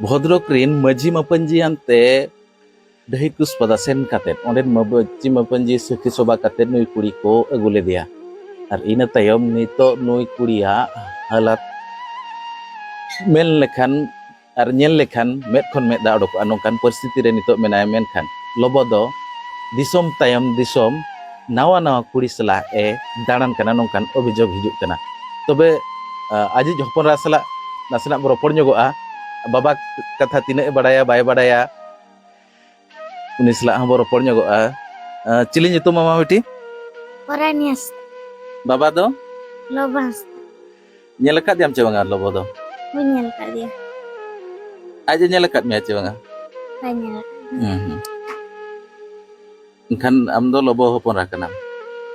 ᱵᱷᱚᱫᱨᱚᱠ ᱨᱤᱱ ᱢᱟᱹᱡᱷᱤ ᱢᱟᱹᱯᱟᱹᱧᱡᱤᱭᱟᱱ ᱛᱮ ᱰᱟᱹᱦᱤ ᱠᱩᱥᱯᱟᱫᱟ ᱥᱮᱱ ᱠᱟᱛᱮᱫ ᱚᱸᱰᱮᱱ ᱢᱟᱹᱡᱷᱤ ᱢᱟᱹᱯᱟᱹᱧᱡᱤ ᱥᱟᱹᱠᱷᱤ ᱥᱚᱵᱷᱟ ᱠᱟᱛᱮᱫ ᱱᱩᱭ ᱠᱩᱲᱤ ᱠᱚ ᱟᱹᱜᱩ ᱞᱮᱫᱮᱭᱟ᱾ ᱟᱨ ᱤᱱᱟᱹ ᱛᱟᱭᱚᱢ ᱱᱤᱛᱚᱜ ᱱᱩᱭ ᱠᱩᱲᱤᱭᱟᱜ ᱦᱟᱞᱟᱛ ᱢᱮᱱ ᱞᱮᱠᱷᱟᱱ ᱟᱨ ᱧᱮᱞ ᱞᱮᱠᱷᱟᱱ ᱢᱮᱫ ᱠᱷᱚᱱ ᱢᱮᱫ ᱫᱟᱜ ᱚᱰᱚᱠᱚᱜᱼᱟ, ᱱᱚᱝᱠᱟᱱ ᱯᱚᱨᱤᱥᱛᱷᱤᱛᱤ ᱨᱮ ᱱᱤᱛᱚᱜ ᱢᱮᱱᱟᱭᱟ᱾ ᱢᱮᱱᱠᱷᱟᱱ ᱞᱚᱵᱚ ᱫᱚ ᱫᱤᱥᱚᱢ ᱛᱟᱭᱚᱢ ᱫᱤᱥᱚᱢ ᱱᱟᱣᱟ ᱱᱟᱣᱟ ᱠᱩᱲᱤ ᱥᱟᱞᱟᱜ ᱮ ᱫᱟᱬᱟᱱ ᱠᱟᱱᱟ, ᱱᱚᱝᱠᱟᱱ ᱚᱵᱷᱤᱡᱳᱜᱽ ᱦᱤᱡᱩᱜ ᱠᱟᱱᱟ᱾ ᱛᱚᱵᱮ, ᱟ, ᱟᱡᱤᱡ ᱦᱚᱯᱚᱱ ᱮᱨᱟ ᱥᱟᱞᱟᱜ ᱱᱟᱥᱮᱱᱟᱜ ᱵᱚ ᱨᱚᱯᱚᱲ ᱧᱚᱜᱚᱜᱼᱟ᱾ ᱵᱟᱵᱟ ᱠᱟᱛᱷᱟ ᱛᱤᱱᱟᱹᱜ ᱮ ᱵᱟᱲᱟᱭᱟ ᱵᱟᱭ ᱵᱟᱲᱟᱭᱟ, ᱩᱱᱤ ᱥᱟᱞᱟᱜ ᱦᱚᱸ ᱵᱚ ᱨᱚᱯᱚᱲ ᱧᱚᱜᱚᱜᱼᱟ᱾ ᱟ, ᱪᱤᱞᱤ ᱧᱩᱛᱩᱢ ᱢᱟᱢᱟ ᱵᱤᱴᱤ? ᱯᱚᱨᱟᱱᱤ ᱦᱟᱸᱥᱫᱟ᱾ ᱵᱟᱵᱟ ᱫᱚ? ᱞᱚᱵᱚ ᱦᱟᱸᱥᱫᱟ᱾ ᱧᱮᱞ ᱟᱠᱟᱫᱮᱭᱟᱢ ᱪᱮ ᱵᱟᱝᱟ ᱞᱚᱵᱚ ᱫᱚ? ᱵᱟᱹᱧ ᱧᱮᱞ ᱟᱠᱟᱫᱮᱭᱟ᱾ ᱟᱡ ᱮ ᱧᱮᱞ ᱟᱠᱟᱫ ᱢᱮᱭᱟ ᱪᱮ ᱵᱟᱝᱟ? ᱵᱟᱭ ᱧᱮᱞ ᱟᱠᱟᱫ᱾ ᱦᱩᱸ, ᱦᱩᱸ᱾ ᱮᱱᱠᱷᱟᱱ ᱟᱢ ᱫᱚ ᱞᱚᱵᱚ ᱦᱚᱯᱚᱱ ᱮᱨᱟ ᱠᱟᱱᱟᱢ?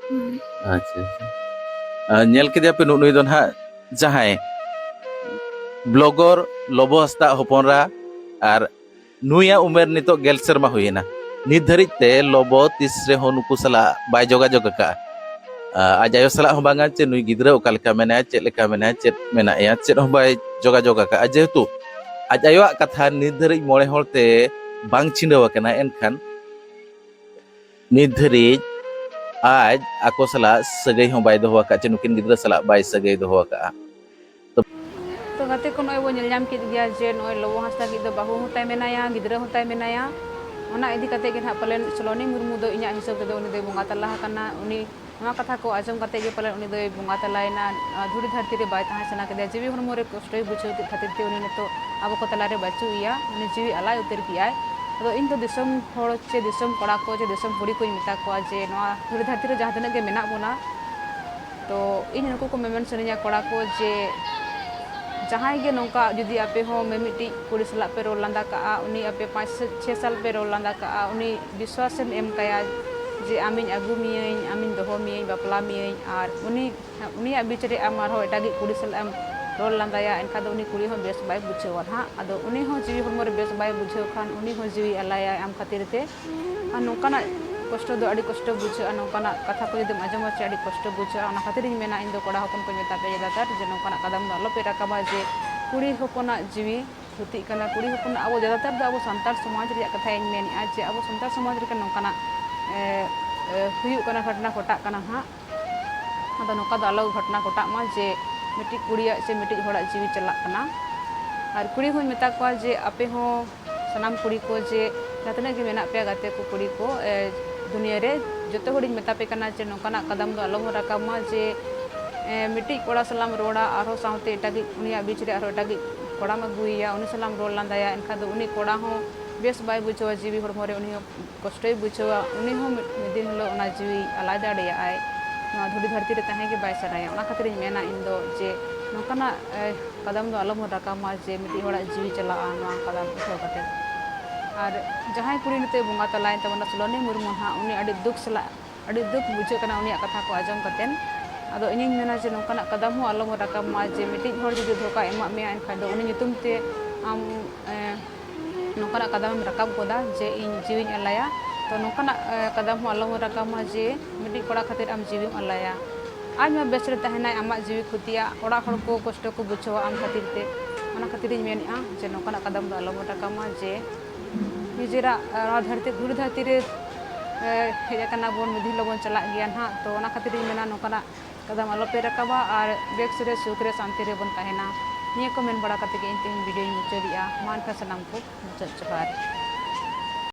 ᱦᱩᱸ᱾ ᱟᱪᱪᱷᱟ, ᱟᱪᱪᱷᱟ᱾ ᱟ, ᱧᱮᱞ ᱠᱮᱫᱮᱭᱟ ᱯᱮ, ᱱᱩᱜ-, ᱱᱩᱭ ᱫᱚ ᱱᱟᱦᱟᱜ ᱡᱟᱦᱟᱸᱭ ᱵᱞᱚᱜᱚᱨ ᱞᱚᱵᱚ ᱦᱟᱸᱥᱫᱟ ᱦᱚᱯᱚᱱ ᱮᱨᱟ, ᱟᱨ ᱱᱩᱭᱟᱜ ᱩᱢᱮᱨ ᱱᱤᱛᱚᱜ ᱜᱮᱞ ᱥᱮᱨᱢᱟ ᱦᱩᱭᱮᱱᱟ᱾ ᱱᱤᱛ ᱫᱷᱟᱹᱨᱤᱡ ᱛᱮ ᱞᱚᱵᱚ ᱛᱤᱥ ᱨᱮᱦᱚᱸ ᱱᱩᱠᱩ ᱥᱟᱞᱟᱜ ᱵᱟᱭ ᱡᱳᱜᱟᱡᱳᱜᱽ ᱟᱠᱟᱫᱼᱟ᱾ ᱟ, ᱟᱡ ᱟᱭᱳ ᱥᱟᱞᱟᱜ ᱦᱚᱸ ᱵᱟᱝᱟ, ᱪᱮ ᱱᱩᱭ ᱜᱤᱫᱽᱨᱟᱹ ᱚᱠᱟ ᱞᱮᱠᱟ ᱢᱮᱱᱟᱭᱟ, ᱪᱮᱫ ᱞᱮᱠᱟ ᱢᱮᱱᱟᱭᱟ, ᱪᱮᱫ ᱢᱮᱱᱟᱭᱟ, ᱪᱮᱫ ᱦᱚᱸ ᱵᱟᱭ ᱡᱳᱜᱟᱡᱳᱜᱽ ᱟᱠᱟᱫᱼᱟ᱾ ᱡᱮᱦᱮᱛᱩ ᱟᱡ ᱟᱭᱳᱣᱟᱜ ᱠᱟᱛᱷᱟ ᱱᱤᱛ ᱫᱷᱟᱹᱨᱤᱡ ᱢᱚᱬᱮ ᱦᱚᱲ ᱛᱮ ᱵᱟᱝ ᱪᱷᱤᱰᱟᱹᱣ ᱟᱠᱟᱱᱟ, ᱮᱱᱠᱷᱟᱱ ᱱᱤᱛ ᱫᱷᱟᱹᱨᱤᱡ ᱟᱡ ᱟᱠᱚ ᱥᱟᱞᱟᱜ ᱥᱟᱹᱜᱟᱹᱭ ᱦᱚᱸ ᱵᱟᱭ ᱫᱚᱦᱚ ᱟᱠᱟᱫ, ᱪᱮ ᱱᱩᱠᱤᱱ ᱜᱤᱫᱽᱨᱟᱹ ᱥᱟᱞᱟᱜ ᱵᱟᱭ ᱥᱟᱹᱜᱟᱹᱭ ᱫᱚᱦᱚ ᱟᱠᱟᱫᱼᱟ᱾ ᱛᱚ ᱜᱟᱛᱮ ᱠᱚ, ᱱᱚᱜᱼᱚᱭ ᱵᱚᱱ ᱧᱮᱞ ᱧᱟᱢ ᱠᱮᱫ ᱜᱮᱭᱟ ᱡᱮ ᱱᱚᱜᱼᱚᱭ ᱞᱚᱵᱚ ᱦᱟᱸᱥᱫᱟ ᱜᱮ ᱫᱚ ᱵᱟᱹᱦᱩ ᱦᱚᱸ ᱛᱟᱭ ᱢᱮᱱᱟᱭᱟ, ᱜᱤᱫᱽᱨᱟᱹ ᱦᱚᱸ ᱛᱟᱭ ᱢᱮᱱᱟᱭᱟ᱾ ᱚᱱᱟ ᱤᱫᱤ ᱠᱟᱛᱮ ᱜᱮ ᱱᱟᱦᱟᱜ ᱯᱟᱞᱮᱱ ᱥᱚᱞᱚᱱᱤ ᱢᱩᱨᱢᱩ ᱫᱚ ᱤᱧᱟᱹᱜ ᱦᱤᱥᱟᱹᱵ ᱛᱮᱫᱚ ᱩᱱᱤ ᱫᱚᱭ ᱵᱚᱸᱜᱟ ᱛᱟᱞᱟ ᱟᱠᱟᱱᱟ᱾ ᱩᱱᱤ ᱱᱚᱣᱟ ᱠᱟᱛᱷᱟ ᱠᱚ ᱟᱸᱡᱚᱢ ᱠᱟᱛᱮ ᱜᱮ ᱯᱟᱞᱮᱱ ᱩᱱᱤ ᱫᱚᱭ ᱵᱚᱸᱜᱟ ᱛᱟᱞᱟᱭᱮᱱᱟ, ᱱᱚᱣᱟ ᱫᱷᱩᱲᱤ ᱫᱷᱟᱹᱨᱛᱤ ᱨᱮ ᱵᱟᱭ ᱛᱟᱦᱮᱸ ᱥᱟᱱᱟ ᱠᱮᱫᱮᱭᱟ᱾ ᱡᱤᱣᱤ ᱦᱚᱲᱢᱚ ᱨᱮ ᱠᱚᱥᱴᱚᱭ ᱵᱩᱡᱷᱟᱹᱣ ᱠᱮᱫ ᱠᱷᱟᱹᱛᱤᱨ ᱛᱮ ᱩᱱᱤ ᱱᱤᱛᱚᱜ ᱟᱵᱚ ᱠᱚ ᱛᱟᱞᱟᱨᱮ ᱵᱟᱹᱪᱩᱜ ᱮᱭᱟ, ᱩᱱᱤ ᱡᱤᱣᱤ ᱟᱞᱟᱭ ᱩᱛᱟᱹᱨ ᱠᱮᱜᱼᱟᱭ᱾ ᱟᱫᱚ ᱤᱧ ᱫᱚ ᱫᱤᱥᱚᱢ ᱦᱚᱲ ᱪᱮ ᱫᱤᱥᱚᱢ ᱠᱚᱲᱟ ᱠᱚ ᱪᱮ ᱫᱤᱥᱚᱢ ᱠᱩᱲᱤ ᱠᱚᱧ ᱢᱮᱛᱟ ᱠᱚᱣᱟ ᱡᱮ ᱱᱚᱣᱟ ᱫᱷᱩᱲᱤ ᱫᱷᱟᱹᱨᱛᱤ ᱨᱮ ᱡᱟᱦᱟᱸ ᱛᱤᱱᱟᱹᱜ ᱜᱮ ᱢᱮᱱᱟᱜ ᱵᱚᱱᱟ, ᱛᱚ ᱤᱧ ᱱᱩᱠᱩ ᱠᱚ ᱢᱮᱢᱮᱱ ᱥᱟᱱᱟᱧᱟ ᱠᱚᱲᱟ ᱠᱚ ᱡᱮ ᱡᱟᱦᱟᱸᱭ ᱜᱮ ᱱᱚᱝᱠᱟ ᱡᱩᱫᱤ ᱟᱯᱮ ᱦᱚᱸ ᱢᱤᱢᱤᱫᱴᱤᱡ ᱠᱩᱲᱤ ᱥᱟᱞᱟᱜ ᱯᱮ ᱨᱚᱲ ᱞᱟᱸᱫᱟ ᱠᱟᱜᱼᱟ, ᱩᱱᱤ ᱟᱯᱮ ᱯᱟᱸᱪ ᱥᱮ ᱪᱷᱮ ᱥᱟᱞ ᱯᱮ ᱨᱚᱲ ᱞᱟᱸᱫᱟ ᱠᱟᱜᱼᱟ, ᱩᱱᱤ ᱵᱤᱥᱣᱟᱥᱮᱢ ᱮᱢ ᱠᱟᱭᱟ ᱡᱮ ᱟᱢᱤᱧ ᱟᱹᱜᱩ ᱢᱤᱭᱟᱹᱧ, ᱟᱢᱤᱧ ᱫᱚᱦᱚ ᱢᱤᱭᱟᱹᱧ, ᱵᱟᱯᱞᱟ ᱢᱤᱭᱟᱹᱧ, ᱟᱨ ᱩᱱᱤ, ᱩᱱᱤᱭᱟᱜ ᱵᱤᱪ ᱨᱮ ᱟᱢ ᱟᱨᱦᱚᱸ ᱮᱴᱟᱜᱤᱡ ᱠᱩᱲᱤ ᱥᱟᱞᱟᱜ ᱮᱢ ᱨᱚᱲ ᱞᱟᱸᱫᱟᱭᱟ, ᱮᱱᱠᱷᱟᱱ ᱫᱚ ᱩᱱᱤ ᱠᱩᱲᱤ ᱦᱚᱸ ᱵᱮᱥ ᱵᱟᱭ ᱵᱩᱡᱷᱟᱹᱣᱟ ᱱᱟᱦᱟᱜ᱾ ᱟᱫᱚ ᱩᱱᱤ ᱦᱚᱸ ᱡᱤᱣᱤ ᱦᱚᱲᱢᱚ ᱨᱮ ᱵᱮᱥ ᱵᱟᱭ ᱵᱩᱡᱷᱟᱹᱣ ᱠᱷᱟᱱ ᱩᱱᱤ ᱦᱚᱸ ᱡᱤᱣᱤ ᱟᱞᱟᱭᱟᱭ ᱟᱢ ᱠᱷᱟᱹᱛᱤᱨ ᱛᱮ᱾ ᱟᱨ ᱱᱚᱝᱠᱟᱱᱟᱜ ᱠᱚᱥᱴᱚ ᱫᱚ ᱟᱹᱰᱤ ᱠᱚᱥᱴᱚ ᱵᱩᱡᱷᱟᱹᱜᱼᱟ, ᱱᱚᱝᱠᱟᱱᱟᱜ ᱠᱟᱛᱷᱟ ᱠᱚ ᱡᱩᱫᱤᱢ ᱟᱸᱡᱚᱢᱟ ᱪᱮ ᱟᱹᱰᱤ ᱠᱚᱥᱴᱚ ᱵᱩᱡᱷᱟᱹᱜᱼᱟ᱾ ᱚᱱᱟ ᱠᱷᱟᱹᱛᱤᱨ ᱤᱧ ᱢᱮᱱᱟ, ᱤᱧ ᱫᱚ ᱠᱚᱲᱟ ᱦᱚᱯᱚᱱ ᱠᱚᱧ ᱢᱮᱛᱟ ᱯᱮᱭᱟ ᱡᱟᱫᱟᱛᱟᱨ ᱡᱮ ᱱᱚᱝᱠᱟᱱᱟᱜ ᱠᱟᱫᱟᱢ ᱫᱚ ᱟᱞᱚᱯᱮ ᱨᱟᱠᱟᱵᱟ ᱡᱮ ᱠᱩᱲᱤ ᱦᱚᱯᱚᱱᱟᱜ ᱡᱤᱣᱤ ᱠᱷᱚᱛᱤᱜ ᱠᱟᱱᱟ᱾ ᱠᱩᱲᱤ ᱦᱚᱯᱚᱱᱟᱜ, ᱟᱵᱚ ᱡᱟᱫᱟᱛᱟᱨ ᱫᱚ ᱟᱵᱚ ᱥᱟᱱᱛᱟᱲ ᱥᱚᱢᱟᱡᱽ ᱨᱮᱭᱟᱜ ᱠᱟᱛᱷᱟᱧ ᱢᱮᱱᱮᱫᱼᱟ ᱡᱮ ᱟᱵᱚ ᱥᱟᱱᱛᱟᱲ ᱥᱚᱢᱟᱡᱽ ᱨᱮᱜᱮ ᱱᱚᱝᱠᱟᱱᱟᱜ, ᱮ, ᱮ, ᱦᱩᱭᱩᱜ ᱠᱟᱱᱟ, ᱜᱷᱚᱴᱚᱱᱟ ᱜᱷᱚᱴᱟᱜ ᱠᱟᱱᱟ ᱦᱟᱸᱜ᱾ ᱟᱫᱚ ᱱᱚᱝᱠᱟ ᱫᱚ ᱟᱞᱚ ᱜᱷᱚᱴᱚᱱᱟ ᱜᱷᱚᱴᱟᱜ ᱢᱟ ᱡᱮ ᱢᱤᱫᱴᱤᱡ ᱠᱩᱲᱤᱭᱟᱜ ᱥᱮ ᱢᱤᱫᱴᱤᱡ ᱦᱚᱲᱟᱜ ᱡᱤᱣᱤ ᱪᱟᱞᱟᱜ ᱠᱟᱱᱟ᱾ ᱟᱨ ᱠᱩᱲᱤ ᱦᱚᱸᱧ ᱢᱮᱛᱟ ᱠᱚᱣᱟ ᱡᱮ ᱟᱯᱮ ᱦᱚᱸ ᱥᱟᱱᱟᱢ ᱠᱩᱲᱤ ᱠᱚ ᱡᱮ ᱡᱟᱦᱟᱸ ᱛᱤᱱᱟᱹᱜ ᱜᱮ ᱢᱮᱱᱟᱜ ᱯᱮᱭᱟ ᱜᱟᱛᱮ ᱠᱚ ᱠᱩᱲᱤ ᱠᱚ, ᱮ, ᱫᱩᱱᱤᱭᱟᱹ ᱨᱮ ᱡᱚᱛᱚ ᱦᱚᱲᱤᱧ ᱢᱮᱛᱟ ᱯᱮ ᱠᱟᱱᱟ ᱡᱮ ᱱᱚᱝᱠᱟᱱᱟᱜ ᱠᱟᱫᱟᱢ ᱫᱚ ᱟᱞᱚ ᱵᱚᱱ ᱨᱟᱠᱟᱵ ᱢᱟ ᱡᱮ, ᱮ, ᱢᱤᱫᱴᱤᱡ ᱠᱚᱲᱟ ᱥᱟᱞᱟᱜ ᱮᱢ ᱨᱚᱲᱟ, ᱟᱨᱦᱚᱸ ᱥᱟᱶᱛᱮ ᱮᱴᱟᱜᱤᱡ, ᱩᱱᱤᱭᱟᱜ ᱵᱤᱪ ᱨᱮ ᱟᱨᱦᱚᱸ ᱮᱴᱟᱜᱤᱡ ᱠᱚᱲᱟᱢ ᱟᱹᱜᱩᱭᱮᱭᱟ, ᱩᱱᱤ ᱥᱟᱞᱟᱜ ᱮᱢ ᱨᱚᱲ ᱞᱟᱸᱫᱟᱭᱟ, ᱮᱱᱠᱷᱟᱱ ᱫᱚ ᱩᱱᱤ ᱠᱚᱲᱟ ᱦᱚᱸ ᱵᱮᱥ ᱵᱟᱭ ᱵᱩᱡᱷᱟᱹᱣᱟ, ᱡᱤᱣᱤ ᱦᱚᱲᱢᱚ ᱨᱮ ᱩᱱᱤ ᱦᱚᱸ ᱠᱚᱥᱴᱚᱭ ᱵᱩᱡᱷᱟᱹᱣᱟ, ᱩᱱᱤ ᱦᱚᱸ ᱢᱤᱫ, ᱢᱤᱫ ᱫᱤᱱ ᱦᱤᱞᱳᱜ ᱚᱱᱟ ᱡᱤᱣᱤ ᱟᱞᱟᱭ ᱫᱟᱲᱮᱭᱟᱜᱼᱟᱭ᱾ ᱱᱚᱣᱟ ᱫᱷᱩᱲᱤ ᱫᱷᱟᱹᱨᱛᱤ ᱨᱮ ᱛᱟᱦᱮᱸ ᱜᱮ ᱵᱟᱭ ᱥᱟᱱᱟᱭᱟ᱾ ᱚᱱᱟ ᱠᱷᱟᱹᱛᱤᱨᱤᱧ ᱢᱮᱱᱟ ᱤᱧ ᱫᱚ ᱡᱮ ᱱᱚᱝᱠᱟᱱᱟᱜ, ᱮ, ᱠᱟᱫᱟᱢ ᱫᱚ ᱟᱞᱚ ᱵᱚᱱ ᱨᱟᱠᱟᱵ ᱢᱟ ᱡᱮ ᱢᱤᱫᱴᱤᱡ ᱦᱚᱲᱟᱜ ᱡᱤᱣᱤ ᱪᱟᱞᱟᱜᱼᱟ ᱱᱚᱣᱟ ᱠᱟᱫᱟᱢ ᱩᱴᱷᱟᱹᱣ ᱠᱟᱛᱮ᱾ ᱟᱨ ᱡᱟᱦᱟᱸᱭ ᱠᱩᱲᱤ ᱱᱤᱛᱚᱜ ᱵᱚᱸᱜᱟ ᱛᱟᱞᱟᱭᱮᱱ ᱛᱟᱵᱚᱱᱟ ᱥᱩᱞᱚᱱᱤ ᱢᱩᱨᱢᱩ ᱱᱟᱦᱟᱜ, ᱩᱱᱤ ᱟᱹᱰᱤ ᱫᱩᱠ ᱥᱟᱞᱟᱜ, ᱟᱹᱰᱤ ᱫᱩᱠ ᱵᱩᱡᱷᱟᱹᱜ ᱠᱟᱱᱟ ᱩᱱᱤᱭᱟᱜ ᱠᱟᱛᱷᱟ ᱠᱚ ᱟᱸᱡᱚᱢ ᱠᱟᱛᱮ᱾ ᱟᱫᱚ ᱤᱧᱤᱧ ᱢᱮᱱᱟ ᱡᱮ ᱱᱚᱝᱠᱟᱱᱟᱜ ᱠᱟᱫᱟᱢ ᱦᱚᱸ ᱟᱞᱚ ᱵᱚᱱ ᱨᱟᱠᱟᱵ ᱢᱟ ᱡᱮ ᱢᱤᱫᱴᱤᱡ ᱦᱚᱲ ᱡᱩᱫᱤ ᱫᱷᱳᱠᱟᱭ ᱮᱢᱟᱜ ᱢᱮᱭᱟ, ᱮᱱᱠᱷᱟᱱ ᱫᱚ ᱩᱱᱤ ᱧᱩᱛᱩᱢ ᱛᱮ ᱟᱢ, ᱮ, ᱱᱚᱝᱠᱟᱱᱟᱜ ᱠᱟᱫᱟᱢᱮᱢ ᱨᱟᱠᱟᱵ ᱜᱚᱫᱟ ᱡᱮ ᱤᱧ ᱡᱤᱣᱤᱧ ᱟᱞᱟᱭᱟ᱾ ᱛᱚ ᱱᱚᱝᱠᱟᱱᱟᱜ, ᱮ, ᱠᱟᱫᱟᱢ ᱦᱚᱸ ᱟᱞᱚ ᱵᱚᱱ ᱨᱟᱠᱟᱵ ᱢᱟ ᱡᱮ ᱢᱤᱫᱴᱤᱡ ᱠᱚᱲᱟ ᱠᱷᱟᱹᱛᱤᱨ ᱟᱢ ᱡᱤᱣᱤᱢ ᱟᱞᱟᱭᱟ᱾ ᱟᱡ ᱢᱟ ᱵᱮᱥ ᱨᱮ ᱛᱟᱦᱮᱱᱟᱭ, ᱟᱢᱟᱜ ᱡᱤᱣᱤ ᱠᱷᱚᱛᱤᱭᱟ, ᱚᱲᱟᱜ ᱦᱚᱲ ᱠᱚ ᱠᱚᱥᱴᱚ ᱠᱚ ᱵᱩᱡᱷᱟᱹᱣᱟ ᱟᱢ ᱠᱷᱟᱹᱛᱤᱨ ᱛᱮ᱾ ᱚᱱᱟ ᱠᱷᱟᱹᱛᱤᱨᱤᱧ ᱢᱮᱱᱮᱫᱼᱟ ᱡᱮ ᱱᱚᱝᱠᱟᱱᱟᱜ ᱠᱟᱫᱟᱢ ᱫᱚ ᱟᱞᱚ ᱵᱚᱱ ᱨᱟᱠᱟᱵ ᱢᱟ ᱡᱮ ᱱᱤᱡᱮᱨᱟᱜ, ᱮ, ᱱᱚᱣᱟ ᱫᱷᱟᱹᱨᱛᱤ, ᱫᱷᱩᱲᱤ ᱫᱷᱟᱹᱨᱛᱤ ᱨᱮ ᱦᱮᱡ ᱟᱠᱟᱱᱟ ᱵᱚᱱ, ᱢᱤᱫ ᱫᱤᱱ ᱦᱤᱞᱳᱜ ᱵᱚᱱ ᱪᱟᱞᱟᱜ ᱜᱮᱭᱟ ᱱᱟᱦᱟᱜ᱾ ᱛᱚ ᱚᱱᱟ ᱠᱷᱟᱹᱛᱤᱨ ᱤᱧ ᱢᱮᱱᱟ ᱱᱚᱝᱠᱟᱱᱟᱜ ᱠᱟᱫᱟᱢ ᱟᱞᱚᱯᱮ ᱨᱟᱠᱟᱵᱟ ᱟᱨ ᱵᱮᱥ ᱨᱮ ᱥᱩᱠ ᱨᱮ ᱥᱟᱱᱛᱤ ᱨᱮᱵᱚᱱ ᱛᱟᱦᱮᱱᱟ᱾ ᱱᱤᱭᱟᱹ ᱠᱚ ᱢᱮᱱ ᱵᱟᱲᱟ ᱠᱟᱛᱮ ᱜᱮ ᱤᱧ ᱛᱮᱦᱮᱧ ᱵᱷᱤᱰᱤᱭᱳᱧ ᱢᱩᱪᱟᱹᱫᱮᱜᱼᱟ᱾ ᱢᱟ ᱮᱱᱠᱷᱟᱱ ᱥᱟᱱᱟᱢ ᱠᱚ ᱢᱩᱪᱟᱹᱫ ᱡᱚᱦᱟᱨ᱾